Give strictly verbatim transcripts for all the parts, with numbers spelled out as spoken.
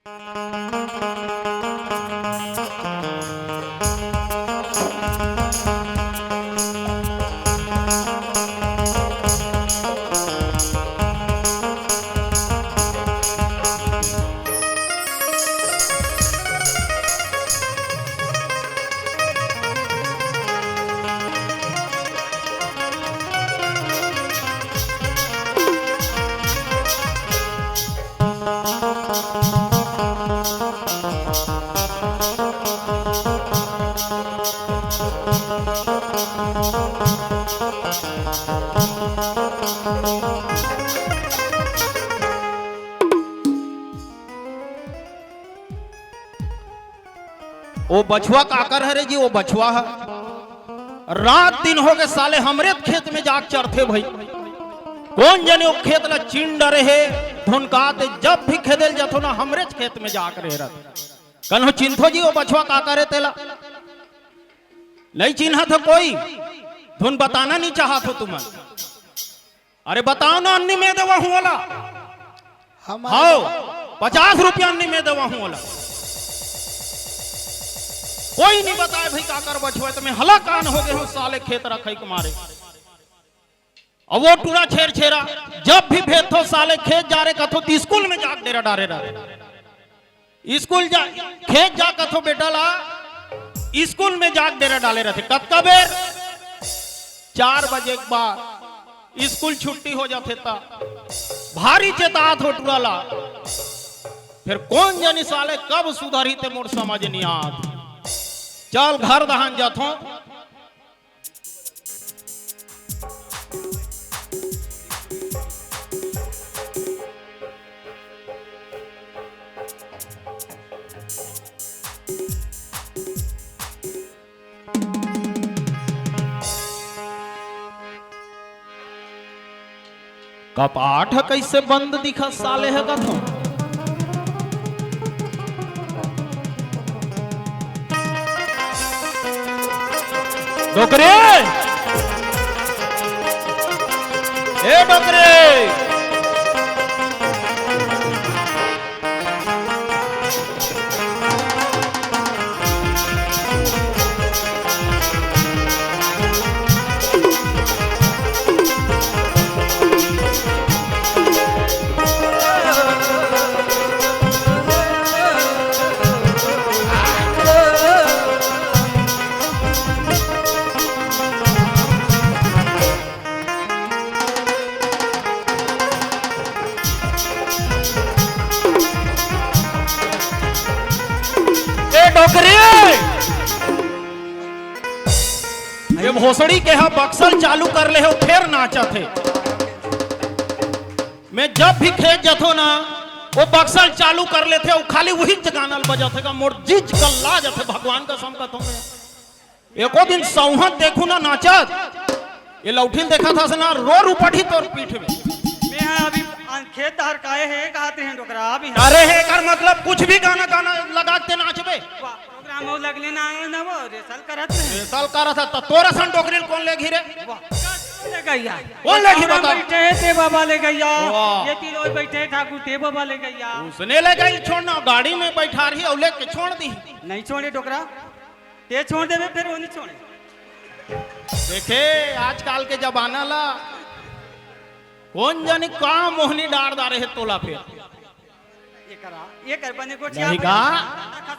ओ बछवा काकर हरे जी, ओ बछवा ह रात दिन होगे साले हमरेच खेत में जाके चरथे भई। कोन जने ओ खेत ला चिन डरे हे, धुनकात हे, जब भी खेदे ल जाथों ना हमरेच खेत में जाके रहे रथे। कन्हो चिन्हथो जी ओ बछवा काकर हे तेला? नइ चिन्हत हो कोई? धुन बताना नइ चाहत हो तुमन? अरे बताव ना, अन्नी में देवा हूँ ओला। हमारे हाव, पचास रुपया अन्नी में देवा हूँ ओला। कोई नइ बताय भई काकर बछवा हे, त मैं हलाकान होगे हूँ साले खेत रखई के मारे। अब ओ टूरा छेरछेरा, जब भी भेजथों साले खेत जा रहे कथों त स्कूल में जाके डेरा डारे रहे। स्कूल जा, खेत जा कथों बेटा ला, स्कूल में जाके डेरा डाले रथे। कतका बेर? चार बजे के बाद स्कूल छुट्टी हो जाथे त भारी चेतात हो टूरा ला। फेर कोन जनी साले कब सुधरही ते मोर समझ नइ आत। चल घर दहन जाथों। कपाट ह कइसे बंद दिखत साले ह कथों। डोकरे! ए डोकरे! ए डोकरी! ये भोसड़ी के हा बक्सल चालू कर ले हो, फेर नाचत हे। मैं जब भी खेत जाथों ना, वो बक्सल चालू कर लेथे, वो खाली वही गाना ल बजाथे का, मोर जीज गल्ला जाथे, भगवान कसम कथों मैं। एको दिन सौहत देखहूं ना नाचत, ये लौठिन देखत हस ना, रो रू पड़ही तोर पीठ में। मैं हा अभी खेत डहर काहे हे, कहत रहें डोकरा, अभी हा। अरे हे, एकर मतलब कुछ भी गाना, गाना लगा के नाचबे। वाह, प्रोग्राम हो लगले ना, ना वो रिहर्सल करत रहे। रिहर्सल करत हे, त तोर असन डोकरी ल कोन लेगही रे? वाह, ले गइया। कोन लेगही बता? बैठे हे ते बाबा ले गइया। वाह। ये तीनों बैठे हे ठाकुर ते बाबा ले गइया। उसने ले गई छोड़ ना, गाड़ी में बैठा रही और लेके छोड़ दी। नहीं छोड़े डोकरा। ते छोड़ देबे, फेर वो नहीं छोड़े। देखे, आजकल के जमाना ला, कोन जानी का मोहनी डार डारे हे तोला फेर। एकरा, एकर बने गोठिया नहीं बने। का?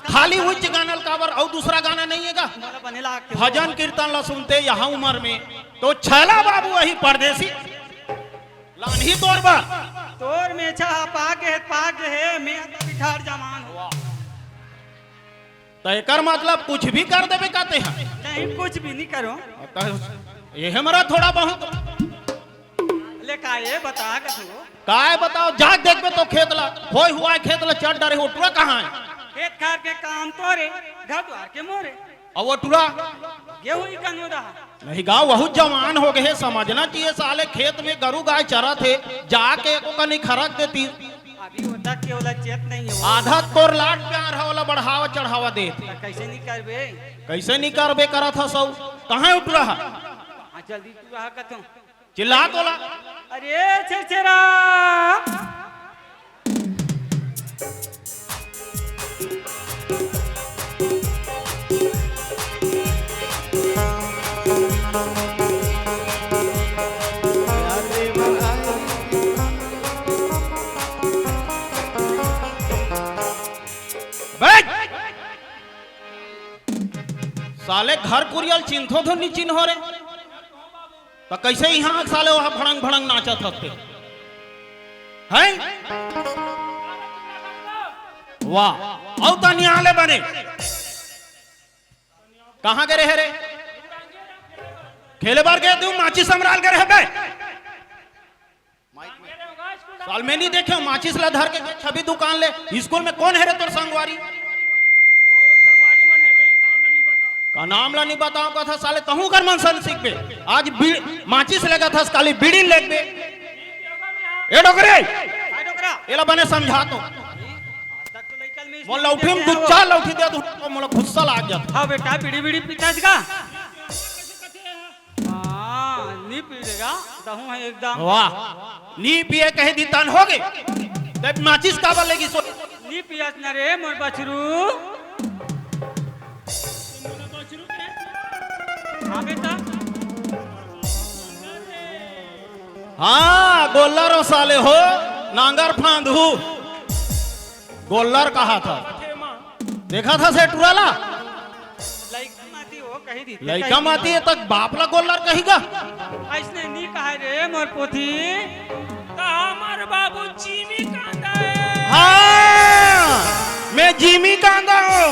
खाली उच्च गाना ल काबर, अउ दूसरा गाना नहीं हे का? मोला बने लाग के भजन कीर्तन ला सुनते यहाँ उमर में, तो छैला बाबू वही परदेसी। लानही तोर बर। तोर मेछा हा पाक हे, पाक हे, मैं तो बिठार जवान हो। त एकर मतलब कुछ भी कर देबे का ते हा? नहीं, कुछ भी नहीं करो। त ये हमरा थोड़ा बहुत। ले का ये बता कथू? काय बताओ, जा देखबे तो खेत ला, होय हुवाय खेत ला चर डरे हे, टूरा कहाँ हे? खेत खार के काम तोरे, घर द्वार के मोरे। अउ वो टूरा? गेहूं ही कनो रहा। नहीं गा, वहू जवान हो गए, समझना चाहिए साले, खेत में गरू गाय चरत हे, जाके एको कनी खरक देती। अभी ओतक के ओला चेत नहीं हो। आधा तोर लाड प्यार ह, ओला बढ़ावा चढ़ावा देत। त कैसे नहीं करबे? कैसे नहीं करबे करत हस? कहाँ उठ रहा? हाँ, जल्दी तू रहा कथों। चिल्ला तोला। अरे छेरछेरा, साले घर कुरिया ल चिन्हथो धुन नी चिन्हो रे। त कइसे इहाँ साले वहाँ भड़ंग भड़ंग नाचत हस ते? हैं? वाह, अउ तनिया ले बने। कहाँ गे रहे रे? खेले बर गे तू, माचिस समराल गे रहे बे? साल में नहीं देखे हो, माचिस ला धर के छवि दुकान ले। स्कूल में कौन हे रे तोर संगवारी? का नाम ला नहीं बताओ कथा साले, तहूँ कर मन सन सीखबे। आज बीड़-, माचिस लेगत हस, काली बीड़ी लेगबे। ए डोकरे, एला बने समझा तो। मोर लौठी में दू चार लौठी दे दू, तो मोला गुस्सा लाग जाता। हाँ बेटा, बीड़ी बीड़ी पीथस का? हाँ, नी पीबे गा, तहूँ हे एकदम। वाह, नी पिए कहे दी तन होगे। तब माचिस काबर लेगिस? नी पियस न रे मोर बछरू। हाँ बेटा। हाँ, गोल्लर हो साले हो, नांगर फांदहू। गोल्लर कहाथस। देखथस ए टुरा ला? लइका माती हो, कही दी। लइका माती हे तक बाप ला गोल्लर कही गा? अइसने नी कहे रे मोर पोती। त हमर बाबू जिमी कांदा हे। हाँ, मैं जिमी कांदा हूँ।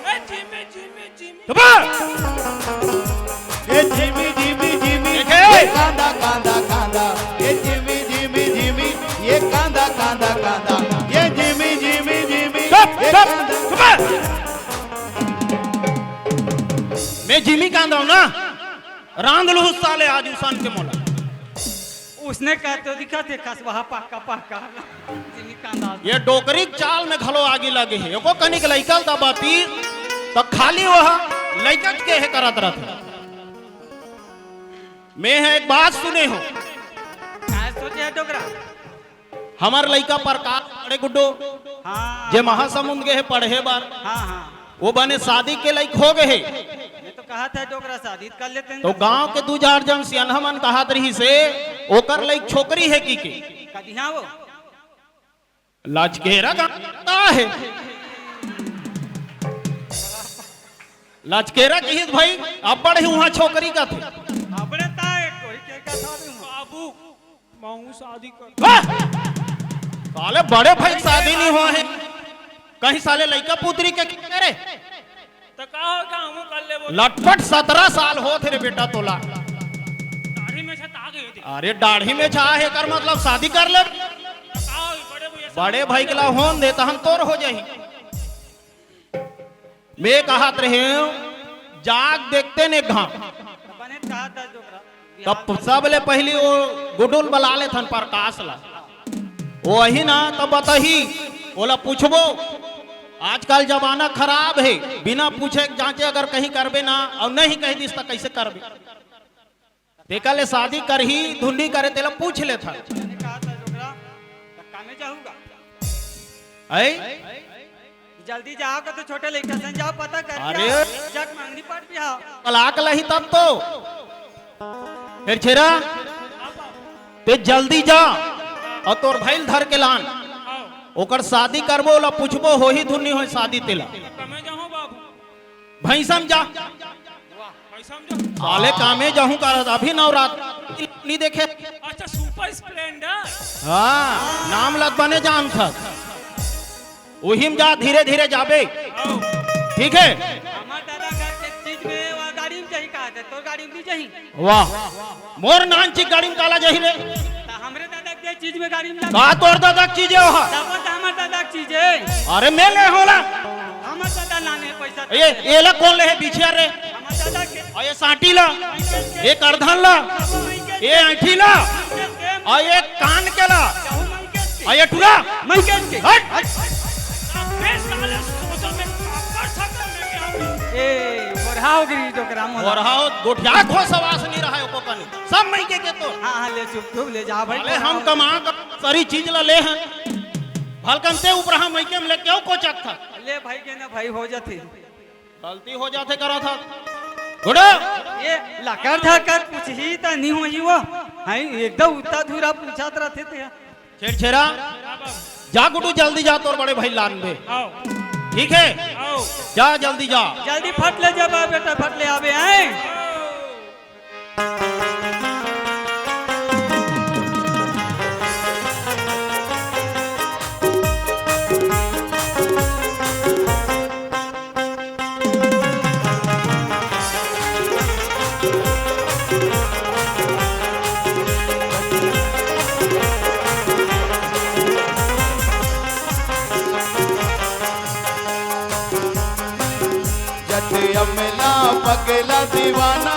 ए जिमी, जिमी, जिमी। चुप! ए जिमी, जिमी, जिमी, देखे? ये कांदा, कांदा, कांदा। ये जिमी, जिमी, जिमी, ये कांदा, कांदा, कांदा। ये जिमी, जिमी, जिमी, चुप, ये चुप, कांदा। चुप! मैं जिमी कांदा हूँ ना, रांध लूँ साले आज उसन के मोला। उसने कहा तो दिखा थे खसवा पक्का पक्का। जिमी कांदा। ये डोकरी के चाल में घलो आगी लगे हे। एको कनिक लइका ल दबाती त खाली वह लइका के हे करत रहथे। मैं ह एक बात सुने हो। काय सोचे हे डोकरा? हमर लइका प्रकाश बड़े गुड्डो, हाँ। जे महासमुंद गे हे पढ़े बर। हाँ, हाँ। वो बने शादी के लायक हो गए हे। मैं तो कहा था डोकरा शादी कर लेते हैं। तो गांव के दू चार जन सियानहा मन कहत रहिस हे, ओकर लायक छोकरी हे कि के। कदिहा वो? लचकेरा गांव का हे। लचकेरा कहिस भाई, अब्बड़ ही उहाँ छोकरी कथे। अब्बड़े ता एक कोई के का था भी हुआ। बाबू, महू शादी कर। वाह! साले बड़े भाई के शादी नहीं हुआ है, कहीं साले लइका पुत्री के करे। त का हो, का हमू कर लेबो? लटपट सतरा साल होत हे रे बेटा तोला। दाढ़ी में छता गए थे। अरे दाढ़ी में छा हे कर मतलब शादी कर ले। त का हो, बड़े भैया से बड़े भाई के ला होन दे, तहन तोर हो जाही। मैं कहत रहे हूँ, जाग देखते ने घाम। बने कहा था डोकरा। तब सबले पहिली वो गुडुल बला लेथन प्रकाश ला। वो अही ना तब बताही, ओला पूछबो। आजकल जमाना खराब हे, बिना पूछे जांचे अगर कहीं करबे ना अउ नहीं कहि दिस त कइसे करबे? तेकर ले शादी करही, धुंडी करे तेला पूछ लेथन। मैंने कहा था डोकरा, धक्का में जाऊंगा। ऐ? जल्दी जाओ का तो छोटे लइका सन जाओ पता कर अरे। जग मांगनी पड़ भी हाँ। पलाक लही तब तो। फिर छेरा, ते जल्दी जा अउ तोर भाई ल धर के लान। ओकर शादी करबो, ओला पूछबो, होही धुन नहीं होय शादी तेला। कमे जाहूं बाबू। भैंसम जा। भैंसम जा। साले कामे जाहूं का, अभी नवरात नहीं देखे। अच्छा, सुपर स्प्लेंडर। हाँ, नाम लत बने जान था। उहिम जा, धीरे धीरे जाबे। आओ। ठीक है। हमार दादा घर के चीज में वा गाड़ी में जाही कहा थे, तोर गाड़ी में नहीं जाही। वाह, मोर नान चिक गाड़ी में काला जाही रे। त हमरे दादा के चीज में गाड़ी में जाही। का तोर दादा के चीज हे ओहा? तब त हमर दादा के चीज हे। अरे मैं ले होला। हमर दादा लाने पैसा। ये, ये ला कौन ले हे बिछिया रे? हमर दादा के। अउ ये सांटी ला, ये करधन ला, ये ऐंठी ला, अउ ये कान के ला, अउ ये टुरा। मैं के के। हट। अबे साले सोचो में काकर सकल में क्या हुई? ए, बोरहा हो गई डोकरा मोला। बोरहा हो, गोठिया खो सवास नहीं रहा है ओको कनी। सब मइके के तो। हाँ, हाँ, ले चुप, चुप, ले जा भाई, अरे बोरहा हम हो। कमा कर सारी चीज ला ले हैं। भलकन ते ऊपर हम मइके में ले क्यों कोचत था? ले भाई के ना भाई हो जाते। गलती हो जाथे करा था। गुडू। ये लकर धकर पूछही त नहीं होही वो। हाय, एकदम उत्ता धूरा पूछत रहथे ते। छेरछेरा, जा गुडू जल्दी जा, तोर बड़े भाई लान दे। आओ। ठीक है? आओ। जा, जल्दी जा। जल्दी फट ले जा बा बेटा, फट ले आबे, हैं? जट अमला पगला दीवाना,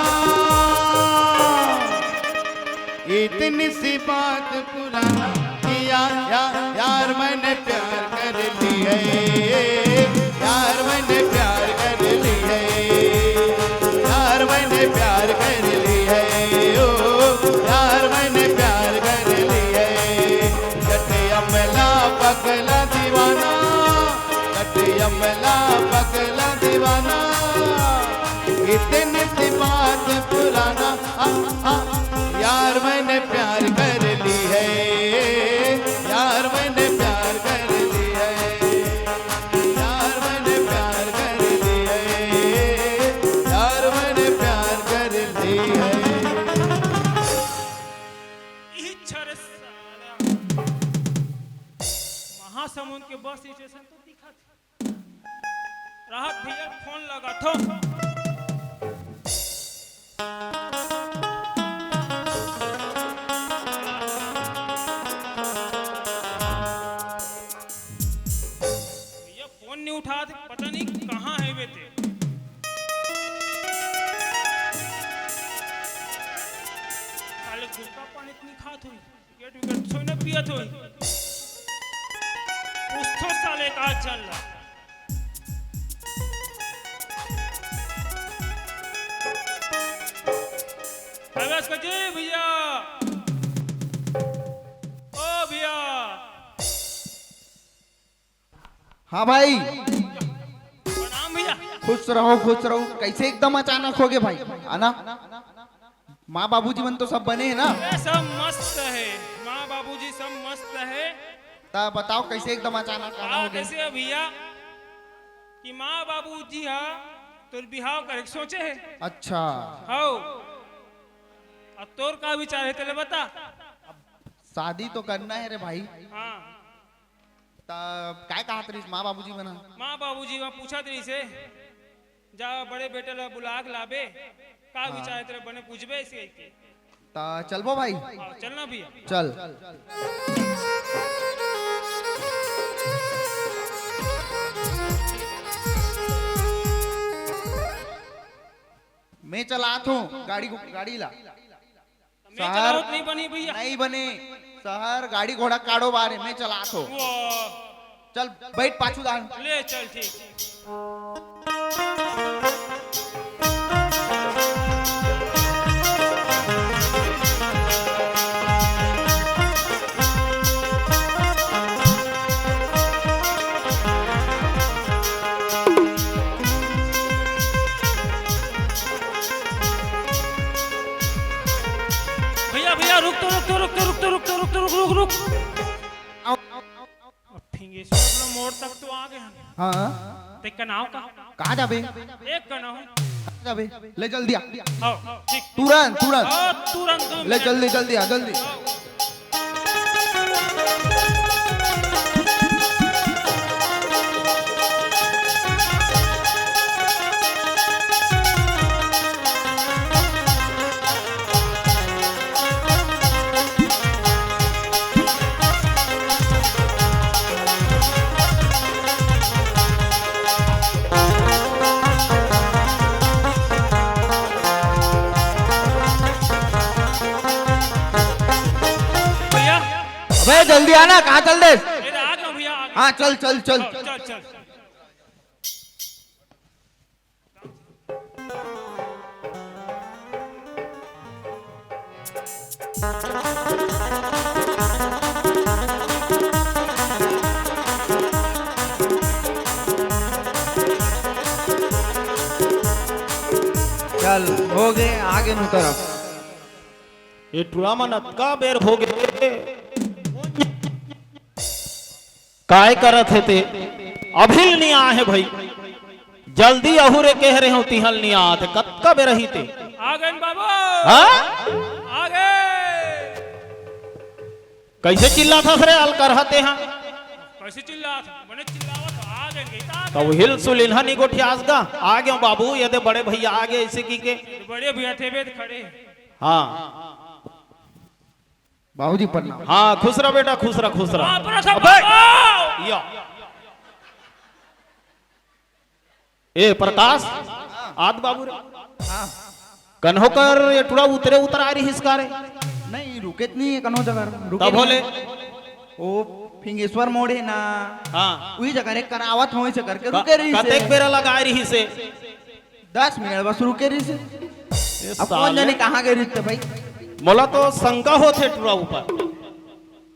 इतनी सी बात पुराना कि यार, यार, यार, मैंने प्यार कर ली है, यार, मैंने प्यार कर ली है, यार, मैंने प्यार कर ली है, ओ, यार, मैंने प्यार कर ली है। जट अमला पगला दीवाना, जट अमला पगला दीवाना, इतनी सी बात पुराना, आ, आ, यार, मैंने प्यार कर ली है, यार, मैंने प्यार कर ली है, यार, मैंने प्यार कर ली है, यार, मैंने प्यार कर ली है। इही छरे साला महासमुंद के बस स्टेशन तो दिखा राहत भैया फोन लगाथो। भैया फोन नहीं उठात, पता नहीं कहाँ हे बे ते। साले गुटखा पान नहीं खात होही। सिगरेट विगरेट सोई न पियत होही। उस तो साले का चल रहा। अबे इसको जी भैया, ओ भैया। हाँ भाई। प्रणाम भैया। खुश रहो, खुश रहो। कैसे एकदम अचानक हो गए भाई, है ना? माँ बाबूजी मन तो सब बने हैं ना? ए, सब मस्त है, माँ बाबूजी सब मस्त है। ता बताओ, कैसे एकदम अचानक आना आ, हो गया? कैसे है भैया कि माँ बाबूजी हा तोर बिहाव करे के सोचे है। अच्छा। हौ। अब तोर का विचार है, तेले बता। शादी तो करना है रे भाई। हाँ। ता काय कहत रहिस माँ बाबूजी मन हा? माँ बाबूजी मन पूछत रहिस हे, जा बड़े बेटा ला बुला के लाबे, का हाँ। विचार है तेरे, बने पूछबे ऐसे कहिके। ता चलबो भाई? हाँ, चलना भैया। चल। मैं चलात हूँ गाड़ी को, गाड़ी ला। मैं शहर चलावत नहीं बनी भैया। नहीं बने। शहर गाड़ी घोड़ा कारोबार है, मैं चलात हो। वाह। चल बैठ पाछू दान। ले चल ठीक। भैया, भैया, रुक तो, रुक तो, रुक तो, रुक तो, रुक तो, रुक तो, रुक, रुक, रुक। अब फिंगेश्वर मोड़ तक तो आ गए हम। हाँ। ते का नाव का? कहाँ जाबे? एक का नाव। कहाँ जाबे? ले जल्दी आ। आओ, ठीक। तुरंत, तुरंत। आओ, तुरंत, दो ले मिनट। जल्दी, जल्दी आ, जल्दी। आओ। भैया। अबे जल्दी आना, कहाँ चल दे? इधर आ जाओ भैया, आ जाओ। हाँ, चल, चल, चल। चल, चल, चल। चल, हो गए, आगे नु तरफ। ये टूरा मन अतका बेर हो गए। काय करत हे ते? अभी नहीं आए हे भाई। जल्दी आहू रे, कहे रहेंव तिहल नइ आत हे, कतका बेर रहिते। आ गेन बाबू। हाँ? आ गे। कइसे चिल्लाथस रे, अलकरहा तेहा? कइसे चिल्लात? बने चिल्लावत, आ गेन, गीता आ त गेन। उहिल सुलिन ह नइ गोठियास गा, आ गेंव बाबू, ये दे बड़े भइया आ गे, अइसे कहिके। बड़े भइया थे बे खड़े। हाँ। बाबूजी प्रणाम। हाँ, खुश रह बेटा, खुश रह, खुश रह। हाँ, प्रणाम अबे! बाबू। या। ए प्रकाश, आत बाबू रे। हाँ। कन्हो कर ये टुरा उतरे उतर आय रिहिस का रे? नहीं, रुके त नइ हे कन्हो जगह, रुके तब नइ होले? हे। वो फिंगेश्वर मोड़ हे ना, हाँ। उही जगह रे करावत हों, इसे करके क-, रुके रिहिस हे। कतेक बेरा लगाय रिहिस हे? दस मिनट बस रुके रिहिस हे। ए अब साले। कौन जाने कहाँ गे रिहिस हे भाई। मोला तो शंका होत हे टुरा ऊपर।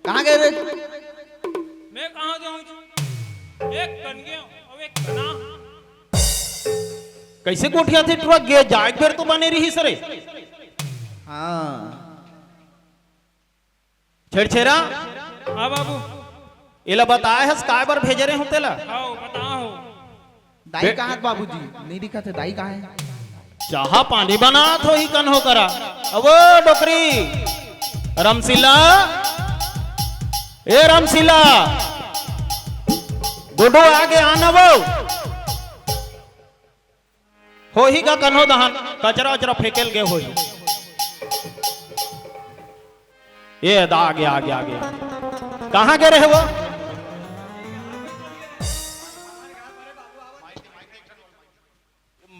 कहाँ गे रे? मैं कहाँ जाऊँ? एक कन गेंव, अब एक कना। कइसे गोठियाथे टुरा, गे जाय के बेर तो बने रिहिस रे। हाँ। छेरछेरा। हाँ बाबू। एला बताय हस काय बर भेजे रहेंव तेला? हाँ, बताओ। दाई बे- कहाँ हे बाबूजी? नइ दिखत हे, दाई कहाँ हे? चाहा पानी बनात होही कन्हो करा। अवो डोकरी, रमसीला, ए रमसीला, गुड्डू आगे आना वो। होही गा कन्हो दहन, कचरा उचरा फेंकेल गे होही। ए दा, आगे, आगे, आगे। कहाँ गे रहे वो?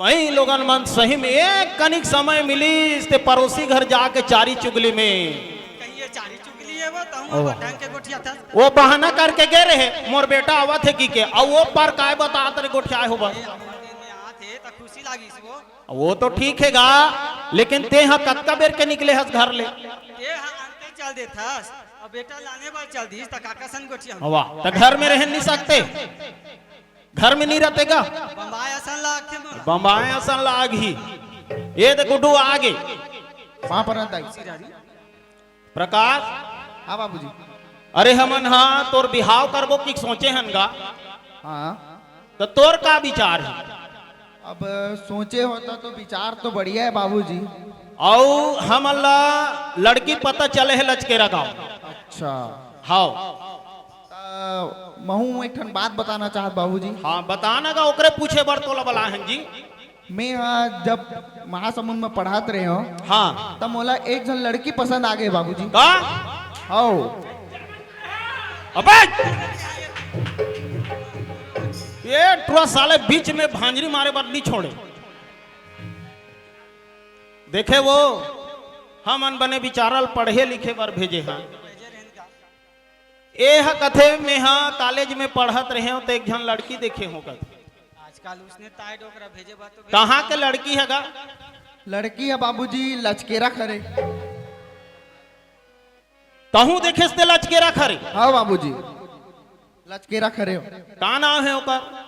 मइलोगन मन सही में एक कनिक समय मिलिस ते परोसी घर जाके चारी चुगली में। कहिए चारी चुगली हे वो, तहूँ ओह। अब ढंग के गोठियाथस। वो बहाना करके गे रहे, मोर बेटा आवत हे कहिके, अउ वो पार काय बतात रे गोठियाय हो बस। ए, हमर दिन में आत हे, त खुशी लागिस वो। वो तो ठीक हे गा, लेकिन तेहा कतका बेर के निकले हस घर ले? तेहा अंते चल देथस, अब बेटा लाने बर चल दिस, त काकर संग गोठियाहूँ? वाह, त घर में रह नइ सकते? घर में नइ रहते गा? बम्बाय असन लागथे मोला। बम्बाय असन लागही। ए दे गुड्डू आगे। पाँव परत दाई। प्रकाश। हाँ बाबूजी। अरे हमन हा तोर बिहाव करबो कि सोचे हन गा। हाँ। त तोर का विचार हे? अब सोचे होता तो विचार तो बढ़िया हे बाबूजी। अउ हमन ला लड़की पता चले हे लचकेरा गाँव। अच्छा। हाव। त महूँ एक ठन बात बताना चाहत बाबूजी। हाँ, बता ना गा, ओकरे पूछे बर तोला बलाए हन जी। मैं हा जब महासमुंद में पढ़त रहेंव, हाँ। त मोला एक झन लड़की पसंद आ गे बाबूजी। का? हाव। अबे! ये टुरा साले बीच में भांजरी मारे बर नइ छोड़े। देखे वो, हमन बने बिचारा ल पढ़े लिखे बर भेजे हन। ए ह कथे, "मेंहा कॉलेज में पढ़त रहेंव, त एक झन लड़की देखे हों," कथे। आजकल उसने ताय डोकरा भेजे बा तो भेज कहाँ के लड़की हे गा? लड़की हे बाबूजी, लचकेरा खरे। तहूँ देखेस ते लचकेरा खरे? हाँ बाबूजी, लचकेरा खरे हो। का नाम हे ओकर?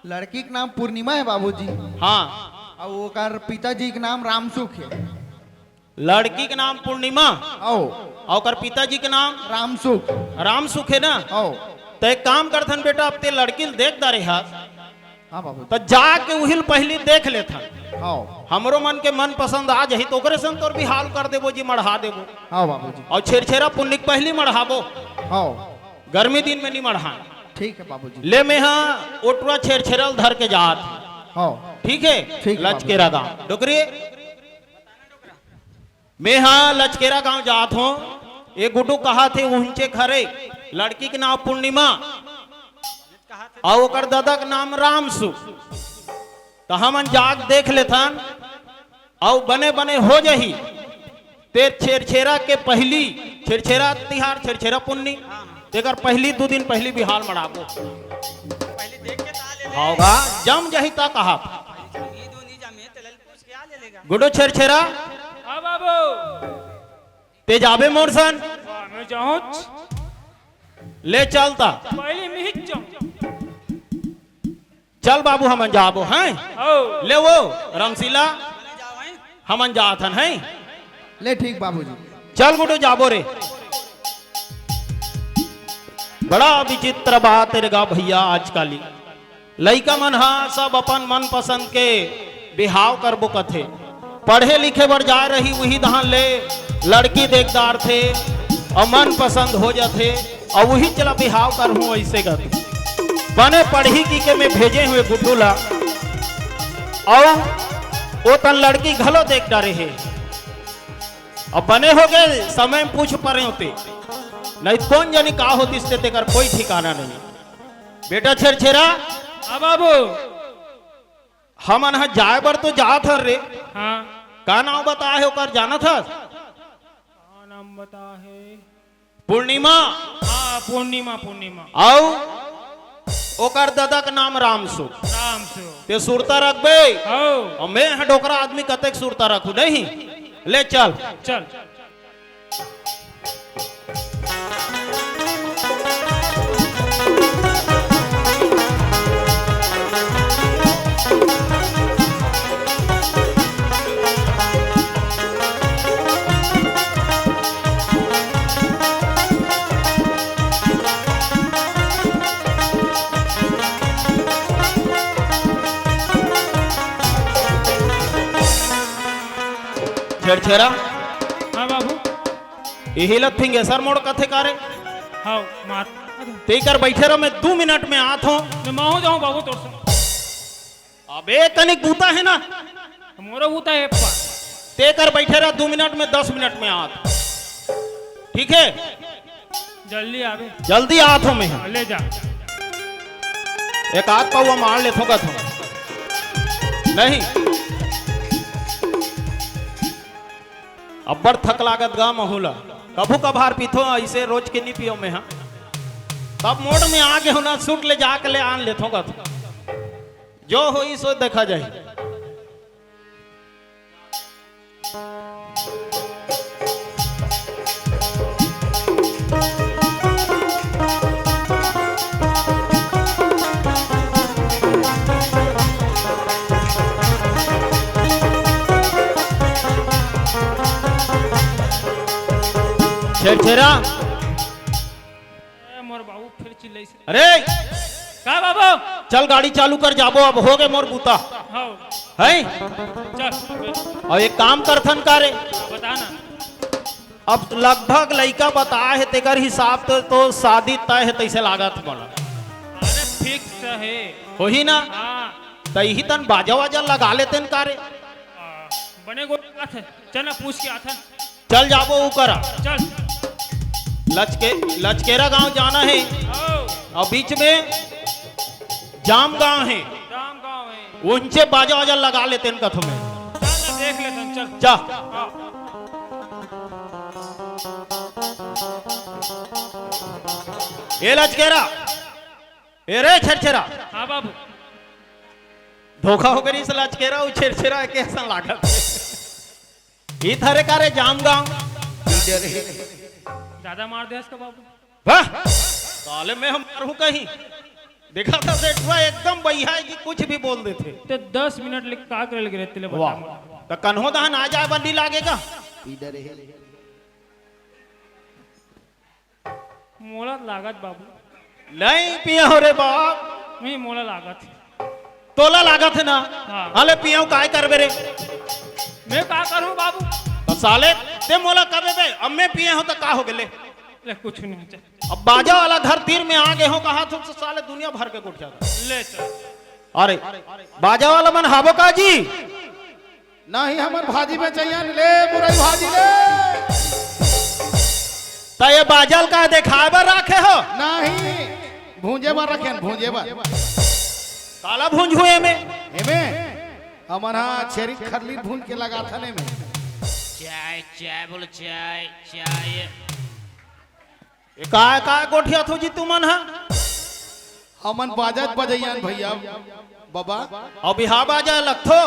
लड़की के नाम पूर्णिमा हे बाबूजी। हाँ। अउ ओकर पिताजी के नाम रामसुख हे। लड़की के नाम पूर्णिमा। आओ। अउ ओकर पिताजी के नाम? रामसुख। रामसुख हे ना? आओ। त एक काम करथन बेटा, अब ते लड़की ल देख डारे हस। हाँ बाबू। त जाके उहिल पहिली देख लेथन। आओ। हमरो मन के मन पसंद आ जाही त ओकरे संग तोर बिहाव कर देबो जी, मढ़ा देबो। हाँ बाबूजी। अउ छेरछेरा पुन्नी के पहिली मढ़ाबो। हाँ। गर्मी दिन में नी मढ़ान। ठीक हे बाबूजी। ले मेंहा ओटुरा छेरछेरा ल धर के जात। हाँ। ठीक हे? ठीक हे लचकेरा बाबूजी। गाँव। डोकरी। मेंहा लचकेरा गांव जात हों, ए गुड्डू कहाथे उहंचे खरे, लड़की के नाम पूर्णिमा, अउ ओकर ददा के नाम रामसु। त हमन जाके देख लेथन, अउ बने बने हो जाही। ते छेरछेरा के पहिली, छेरछेरा तिहार, छेरछेरा पुन्नी, तेकर पहिली दू दिन पहिली बिहाव मढ़ाबो। पहले देख के ता ले ले। हाव गा, जम जाही त कहा। जमी दो नी जमे, तेला पूछ के आ ले लेगा। गुड्डू छेरछेरा। हाँ बाबू। ते जाबे मोर सन? वाह, मैं जाऊंच। ले चल ता। पहले मैं ही जाऊं। चल बाबू, हमन जाबो, हैं? आओ। ले वो, रामसीला, हमन जात हन, हैं? ले ठीक बाबूजी। चल गुड्डू, जाबो रे। बड़ा विचित्र बात हे रे गा भैया आजकाली। लइका मन ह सब अपन मनपसंद के बिहाव करबो कथे। पढ़े लिखे बर जाय रही, उही दहान ले लड़की देख डारथे अउ मनपसंद हो जाथे, अउ उहीच ला बिहाव करहूं अइसे कथे। बने पढ़ही कहिके मैं भेजे हंव गुड्डू ला, अउ ओ तन लड़की घलो देख डारे हे। अब बने होगे, समय में पूछ परे होते, नहीं त कोन जनी का होतिस ते, तेकर कोई ठिकाना नहीं। बेटा छेरछेरा, हाँ बाबू। हमन ह जाय बर तो जात हन रे। हाँ। का नांव बताय हे ओकर, जानत हस? का नाम बताय हे? पूर्णिमा। हाँ, पूर्णिमा, पूर्णिमा। अउ ओकर ददा के नाम रामसु। रामसु। ते सुरता रखबे? हौ। अउ मैं ह डोकरा आदमी, कतेक सुरता रखूं, नहीं? ले चल। चल। छेरछेरा। हाँ बाबू। इही ला फिंगेसर मोड़ कथे का रे? हाँ, मार। तेकर बइठे रह, मैं दू मिनट में आत हंव। मैं महूं जाहूं बाबू तोर संग। अबे तनिक बूता हे ना। मोरो बूता हे पा। तेकर बइठे रह, दू मिनट में, दस मिनट में आत। ठीक हे? जल्दी आबे। जल्दी आत हंव मैं। हाँ, ले जा। एक आध पउवा मार लेथंव कथंव। नहीं। अब्बड़ थक लागत गा महूं ला। कभू कभार पीथंव, अइसे रोज के नी पियंव मैं हा। तब मोड़ में आगे हंव ना, सूट ले जाके ले आन लेथंव कथंव। जो होही सो देखा जाही। छेरछेरा। ए, मोर बाबू फिर चिल्लाइस। अरे! का बाबू? चल गाड़ी चालू कर जाबो, अब होगे मोर बूता। हाँ। हैं? चल। अउ एक काम करथन का रे? बता ना। अब लगभग लइका बताय हे, तेकर हिसाब से तो शादी तय हे, तइसे लागत मोला। अरे fix हे। होही ना? हाँ। त इही तन बाजा वाजा लगा लेतेन का रे? हाँ, बने गोठ बात हे। चल ना, पूछ के आथन। चल जाबो ऊ करा। चल। लचके-, लचकेरा गांव जाना हे। आओ। अउ बीच में जाम गांव हे। जाम गांव हे। उंचे बाजा वाजा लगा लेतेन कथंव मैं। चल ना, देख लेतेन, चल। जा। हाँ। ए लचकेरा। ए रे छेरछेरा। हाँ बाबू। धोखा होगे रे, इस लचकेरा अउ छेरछेरा एके असन लागत। ई धरे का रे जाम गांव। जादा मार दे इसका बाबू। वाह! साले मैं ह मारहूं कहीं। देखा था सेठवा एकदम बइहा हे कि कुछ भी बोल देथे। ते दस मिनट ले का करे लगे रहते ले बता वाह। मोला। त कन्हो दहन आ जाय बर नी लागेगा। मोला लागत बाबू। नहीं पियंव रे बाप। नहीं, मोला लागत हे। तोला लागत हे ना? हाँ। अले पियंव काय करबे रे? मैं का करहूं बाबू? त साले ते मोला कबे बे, अब मैं पियंव त का होगे ले? ले कुछ नहीं, चल। अब बाजा वाला घर तीर में आगे हंव, कहा तुमसे साले दुनिया भर के गोठियाथंव। ले चल। अरे बाजा वाला मन हाबो का जी? नहीं, हमन भाजी बेचइया ले, मुरई भाजी ले। त ये बाजा ल का देखाय बर राखे हो? नहीं, भूंजे बर रखेन, भूंजे बर। काला भूंजहू एमे? एमे हमन हा छेरी खरली भूंज के लगाथन एमे। चाय, चाय बोलो, चाय, चाय। ए, काय, काय गोठियाथो जी तुमन ह? हमन बाजा बजइया भइया, बबा। अउ बिहाव बाजा लगथो?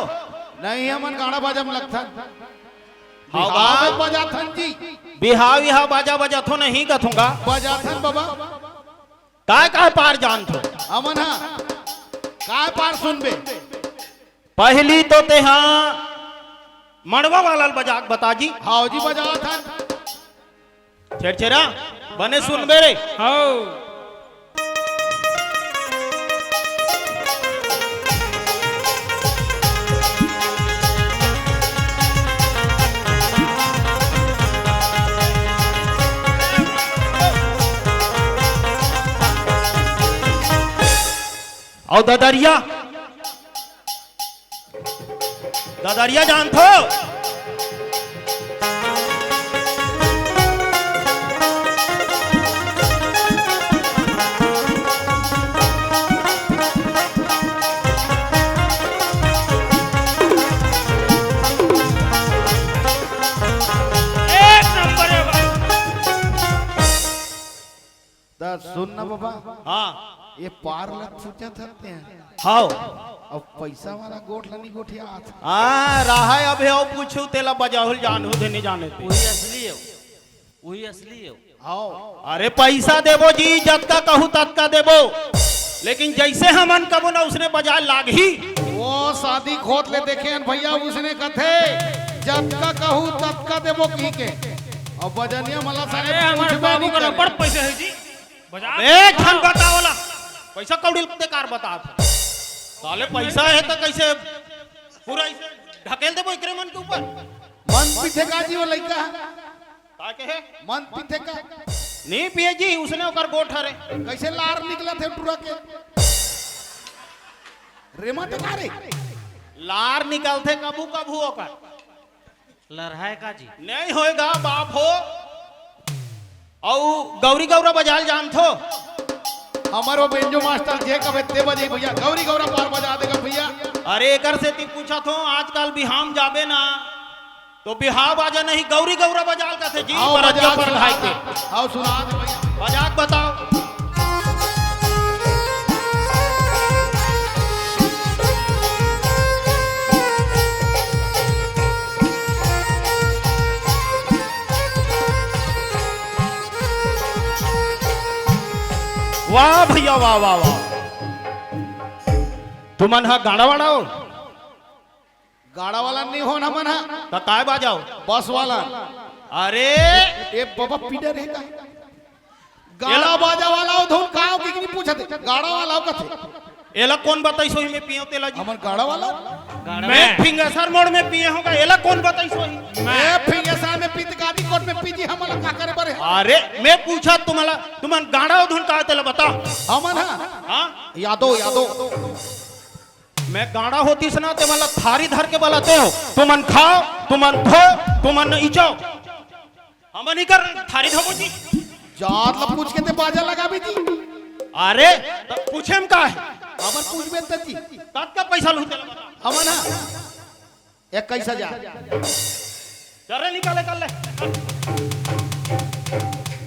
नहीं, हमन गाड़ा बाजा में लगथन। हाँ, बिहाव बा- में बजाथन जी। बिहाव, बिहाव बाजा बजाथो नहीं कथूंगा। बजाथन बबा। काय, काय पार जानथो? हमन ह काय पार सुनबे? पहिली तो तेहा मड़वा वाला ल बजा के बता जी। हाव जी, बजाथन। छेरछेरा, बने सुनबे रे। हाव। अउ ददरिया, ददरिया जानथो? एक नंबर हे भाई। त सुन ना बबा, हाँ। ये पार ल छूटत हते हैं। हाव। अब पैसा वाला गोठ ल नहीं गोठियात। हाँ, रहा हे अबे अउ पूछू तेला बजाहुल जानहू दे नहीं जाने ते। वही असली हे, वही असली हे। हाव। अरे पैसा देबो जी, जतका कहू ततका देबो, लेकिन जैसे हमन कबो ना उसने बजाए लागही। वो शादी खोत ले देखे हन भैया, उसने कथे, "जतका कहू ततका देबो" कही के। अब बजनिया मला सारे अरे, हमारे पूछबे बाबू नहीं का करे। नंबर पैसे है जी। बजा ए, झन बताओ ला। पैसा कौड़ी लगते कार बता। साले पैसा हे त कैसे पूरा इसे ढकेल देबो एकरे मन के ऊपर? मन पीथे का जी वो लइका? का कहे? मन पीथे का? नहीं पिए जी, उसने ओकर गोठ हरे। कैसे लार निकलत हे टुरा के? रेमा ते का रे? लार निकलथे कभू कभू ओकर। लरहा हे का जी? नहीं होएगा बाप हो। अउ गौरी गौरा बजाल जानथो? हमर वो बेंजो मास्टर जे कबे ते बजे भैया, गौरी गौरा पार बजा देगा भैया। अरे एकर सेती पूछत हो, आजकल बिहाव म जाबे ना तो बिहाव बाजा नहीं, गौरी गौरा बजाल कथे जी, आओ पर बजा, जो पर सुना भाई दे। के। आओ सुना दे भैया। बजा के बताओ। वाह भैया, वाह, वाह, वाह। तुमन हा गाड़ा वाड़ा हो? गाड़ा वाला नहीं हो ना मन हा। त काय बाजाओ? बस वाला। अरे! ए बाबा, पीडर हे का? गाड़ा एला बाजा वाला हो, धुन का हो, कि नहीं पूछत हे? गाड़ा वाला हो कथे। एला कोन बताइस होही मैं पियेंव तेला जी? हमन गाड़ा वाला? गाड़ा मैं में। फिंगेश्वर मोड़ में पिए हों का, एला कोन बताइस होही? मैं। ए, फिंगेश्वर में पीत गादी कोट में पीजी, हमन ला का करे बर हे? अरे, मैं पूछत तुम्हला, तुमन गाड़ा हो धुन का हो तेला बता। हमन हा? हाँ? यादव, यादव। मैं गाड़ा होतिस ना, ते मन ला थारी धर के बलातेंव। तुमन खाओ, तुमन धो, तुमन इचो। हमन इकर थारी धोबो जी। जात ला पूछ के ते बाजा लगाबे जी। अरे, त पूछे म का हे? हमन पूछबे त जी। कतका पैसा लूही तेला बता। हमन हा इक्कीस हजार। चल रे, निकाले कर ले।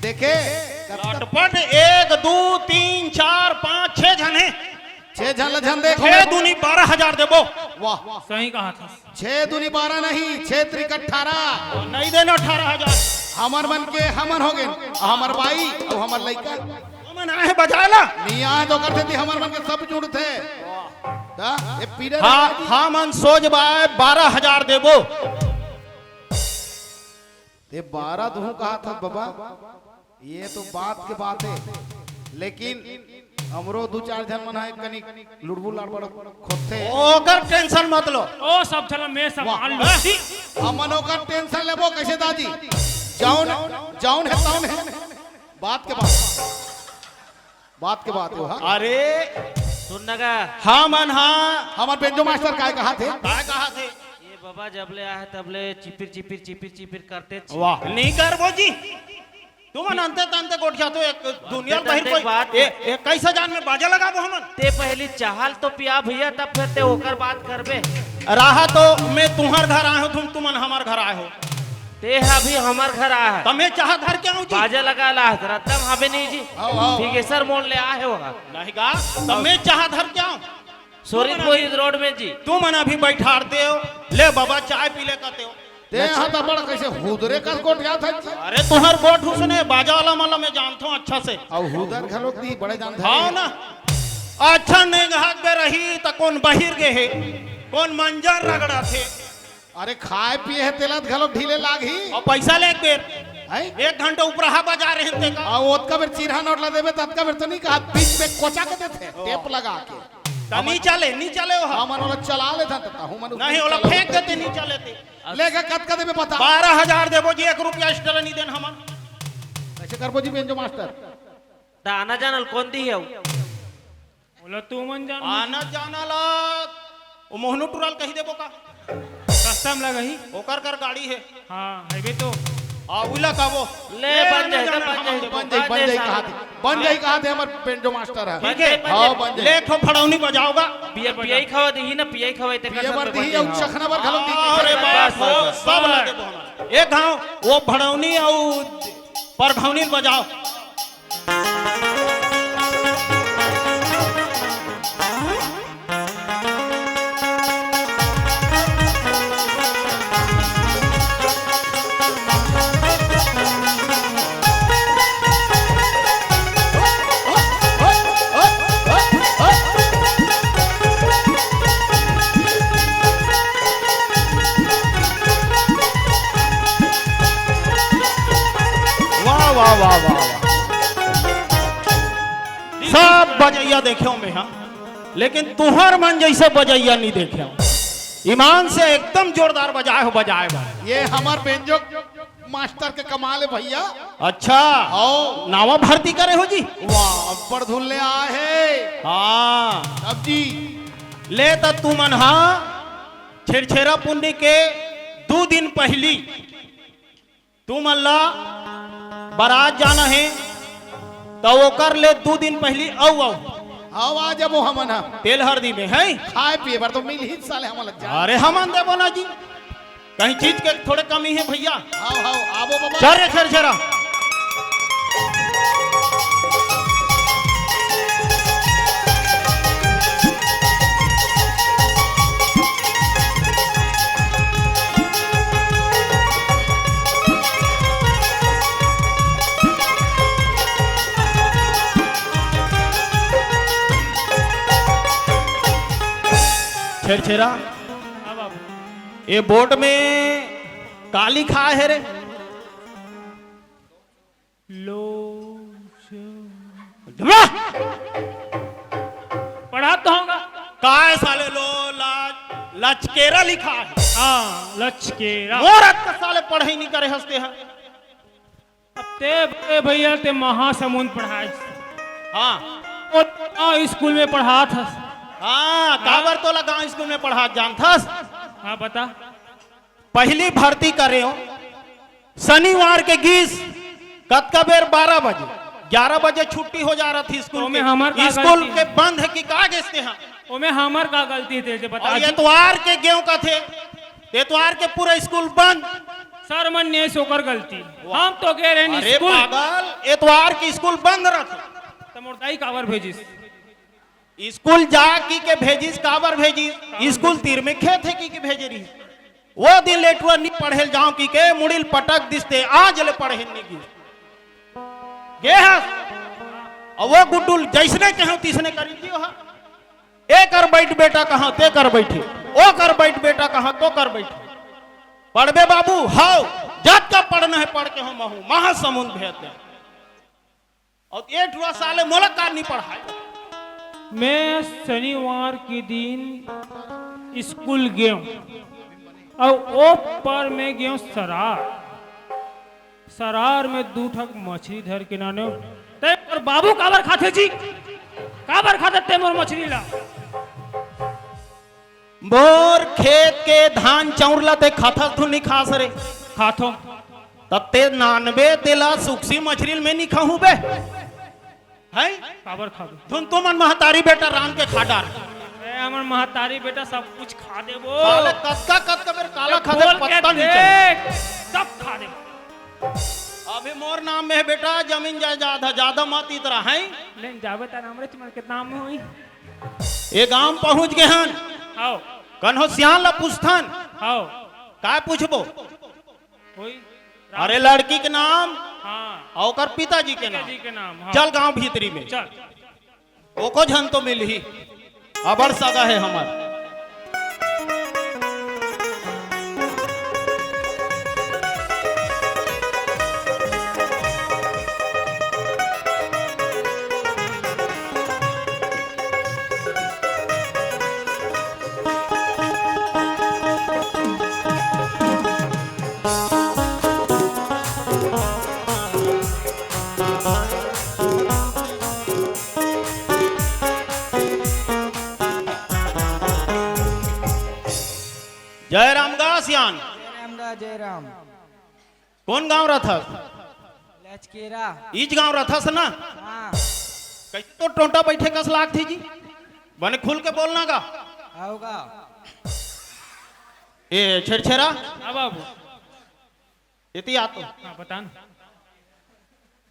देखे, कतका लटपट, एक, दू, तीन, चार, पाँच, छह झन हे। छह झन ला झन देख। छह दूनी बारह हजार देबो। वाह। सही कहा था। छह दूनी बारह नहीं, छह त्रिक अठारह। नहीं देना अठारह हजार। हमर मन के हमन हो गेन, हमर बाई अउ हमर लइका। हमन आहे बजाए ला। नहीं आहे तो करथे ती हमर मन के सब जुड़थे। ता, ये पीढ़े हाँ, रहना जी। हाँ, मन सोच बाय बारह हजार देबो। ते बारह दुहूं कहा था बाबा, ये तो बात के बात हे, लेकिन हमरो दू चार झन मन हे कनी लुड़बुड़ लाड़बड़ खोदथे। ओकर tension मत लो। ओ सब झन मैं वाह। संभाल लूं। हमन ओकर tension लेबो कैसे दाजी? जौन, जौन हे तौन हे। बात के बात। बात के बात हे, हाँ। अरे सुन न गा। हाँ मन हाँ। हमर बेंजो मास्टर काय कहा थे? काय कहा थे? ये बाबा जब ले आए तब ले चिपिर चिपिर चिपिर चिपिर करते छी। वाह, नहीं करबो जी। तुमन अंते तंते गोठियाथो, एक दुनिया अंते बाहिर तंते कोई बात ए, ए, कैसा जान में बाजा लगाबो हमन? ते पहली चाहल तो पिया भैया, तब फिर ते ओकर बात करबे। रहा तो मैं तुम्हर घर आए हो, तुम, तुमन हमर घर आए हो। ते ह अभी हमर घर आए ह। त मैं चाह धर के आऊं जी। बाजा लगा ला, रतन हबे नहीं जी। आओ, आओ। फिंगेश्वर मोड़ ले आए हो। नहीं गा, त मैं चाह धर के आऊं। सोरी तुमन पोहित रोड में जी। तुमन अभी बैठार देव, ले बाबा चाय पी ले कहते हो। ते यहाँ त बड़ा कैसे हुदरे कस गोठियाथस जी। अरे तुहर गोठ उसने बाजा वाला मला मैं जानता हूँ अच्छा से। अउ हुदर घलोक दी बड़े जानत हे। हाँ ना। अच्छा नेंगहा के रही त कोन बहिर गे हे, कोन मंजर रगड़ाथे। अरे खाए पिए हे तेला त घलोक ढीले लागही। अउ पैसा ले एक बेर। हैं? एक घंटा उपराहा बजा रहे थे का? अउ ओतका बेर चिरहा नोट ला देबे त अतका बेर तो नहीं कहा, बीच में कोचा के देथे, टेप लगा के। त नहीं चले, नहीं चले वो। हमन ओला चला लेथन त तहू मन नहीं, ओला फेंक देते, नहीं चले ते। लेके कतका देबे बता। बारह हजार देबो जी, एक रुपया extra नहीं देन हमन। कैसे करबो जी बेंजो मास्टर? त आना जाना ल कोन दी हे? लो, तू मन जान। आना जाना ला, वो मोहनू टुरा ल कही देबो का? सस्ता में लगही। ओकर कर गाड़ी हे। हाँ, हेबे तो। आ, उला का वो। ले, ले, बन ना जाए, जाना, बन हम जाए, बन जाए, बन जाए, कहा थे। बन जाए, कहा थे, हमर बेंजो मास्टर है। ठीक है। बन जाए, हाँ, बन जाए। ले, एक ठो भड़ौनी बजाओ गा। पिया, पिया ही खवा दही ना, पिया ही खवा, तेरे पिया बर दही, अउ चखना बर घलो दही। अरे बाप, बस, बस, सब बस। लगे बोहना। एक घाव, वो भड़ौनी अउ परघौनी बजाओ। वाह, वाह, वाह, वाह, वाह। सब बजैया देखे में हम, लेकिन तुहर मन जैसे बजैया नहीं देखे। ईमान से एकदम जोरदार बजाए हो, बजाए भाई। ये हमर बेंजो मास्टर के कमाल है भैया। अच्छा। आओ। नावा भर्ती करे हो जी? वाह, अब्बड़ धुन ले आए है। हाँ। अब जी। ले त तुमन हा छेरछेरा पुन्नी के दू दिन पहिली तुमन ला बरात जाना हे, त ओकर ले दू दिन पहिली अउ, अउ। आओ, आ जाबो हमन ह। तेल हरदी में है। खाए पिए बर तो मिल ही साले हमन ला जा। अरे हमन देबो ना जी, कहीं चीज के थोड़े कमी है भैया। आओ, आओ, आबो बाबा। चल रे छेरछेरा। छेरछेरा, हाँ बाबू। ये बोर्ड में का लिखा है रे? लो, वाह! पढ़ा तो होगा। काय साले लो, ला, लचकेरा लिखा है। हाँ, लचकेरा। मोर अतका साले पढ़ाई नहीं करे हंसते हैं। अब ते बड़े भैया ते महासमुंद पढ़ाए। हाँ। वो गाँव स्कूल में पढ़ात हस। हाँ, काबर तोला गाँव स्कूल में पढ़ात जानथस? हाँ, बता। पहली भर्ती करे हो, शनिवार के गीस, कतका बेर? बारह बजे, ग्यारह बजे छुट्टी हो जा रहा थी स्कूल ओमे के। हमर का स्कूल गलती के है? बंद है कि का गेस ते हाँ? ओमे हमर का गलती थे, जे बता और दी। एतवार के गेव का थे, एतवार के पूरा स्कूल बंद। सर मन ने ओकर गलती। वाह। हम तो गे रहेन अरे स्कूल। पागल, एतवार के स्कूल बंद रथे। त मोर दाई काबर भेजिस? स्कूल जा की के भेजिस, काबर भेजिस? स्कूल तीर में खेत है की के भेजे रही। वो दिन लेटुआ नी पढ़े ल जाओ की के मुड़िल पटक दिस ते, आज ले पढ़े नी गिस। गे हस। और वो गुड्डू ल जैसने कहो तिसने करी दियो हा। ए कर बैठ बेटा कहाँ ते कर बैठे, ओ कर बैठ बेटा कहाँ तो कर बैठे। पढ़बे बाबू, हाव, जतका पढ़ना है पढ़ के हो महू, महासमुंद भेज दे। और ए ठुआ साले मोला का नहीं पढ़ाए। मैं शनिवार के दिन स्कूल गेव और ओ पर मैं गेव सरार। सरार में दू ठक मछली धर के नाने। ते मोर बाबू काबर खाथे जी? काबर खाथे ते मोर मछली ला? मोर खेत के धान चाउर ला ते खाथस धुन नहीं खास रे? खाथो। तब ते नानबे तेला सुक्सी मछली में नहीं खाहू बे? हैं? काबर खाबे? धुन तुमन महतारी बेटा रांध के खा डार। ए, हमर महतारी बेटा सब कुछ खा देबो। साले कतका कतका बेर काला ए, खा दे, बोल के पत्ता नहीं चले। देख, सब खा देबो। अभी मोर नाम में है बेटा, जमीन जायदाद है, ज्यादा मत इतरा, हैं? लेन जाबे त हमरे चमन के नाम में होई। ए गांव पहुंच गे हन। आओ। कन्हो सियान ला पूछथन। आओ। का पूछबो? कोई अरे लड़की के नाम हाँ। और ओकर पिताजी के नाम। पिताजी के नाम, हाँ। चल गांव भीतरी में। चल। ओको झन तो मिलही। अबड़ सगा है हमर। जय राम गा सियान। जय राम गा, जय राम। कौन गांव रथस? लचकेरा। इज गांव रथस ना? हाँ। कैसे तो टोंटा बैठे कस लागथे जी? बने खुल के बोलना गा। आओ गा। ए छेरछेरा। हाँ बाबू। एती आ तो। हाँ, बता ना।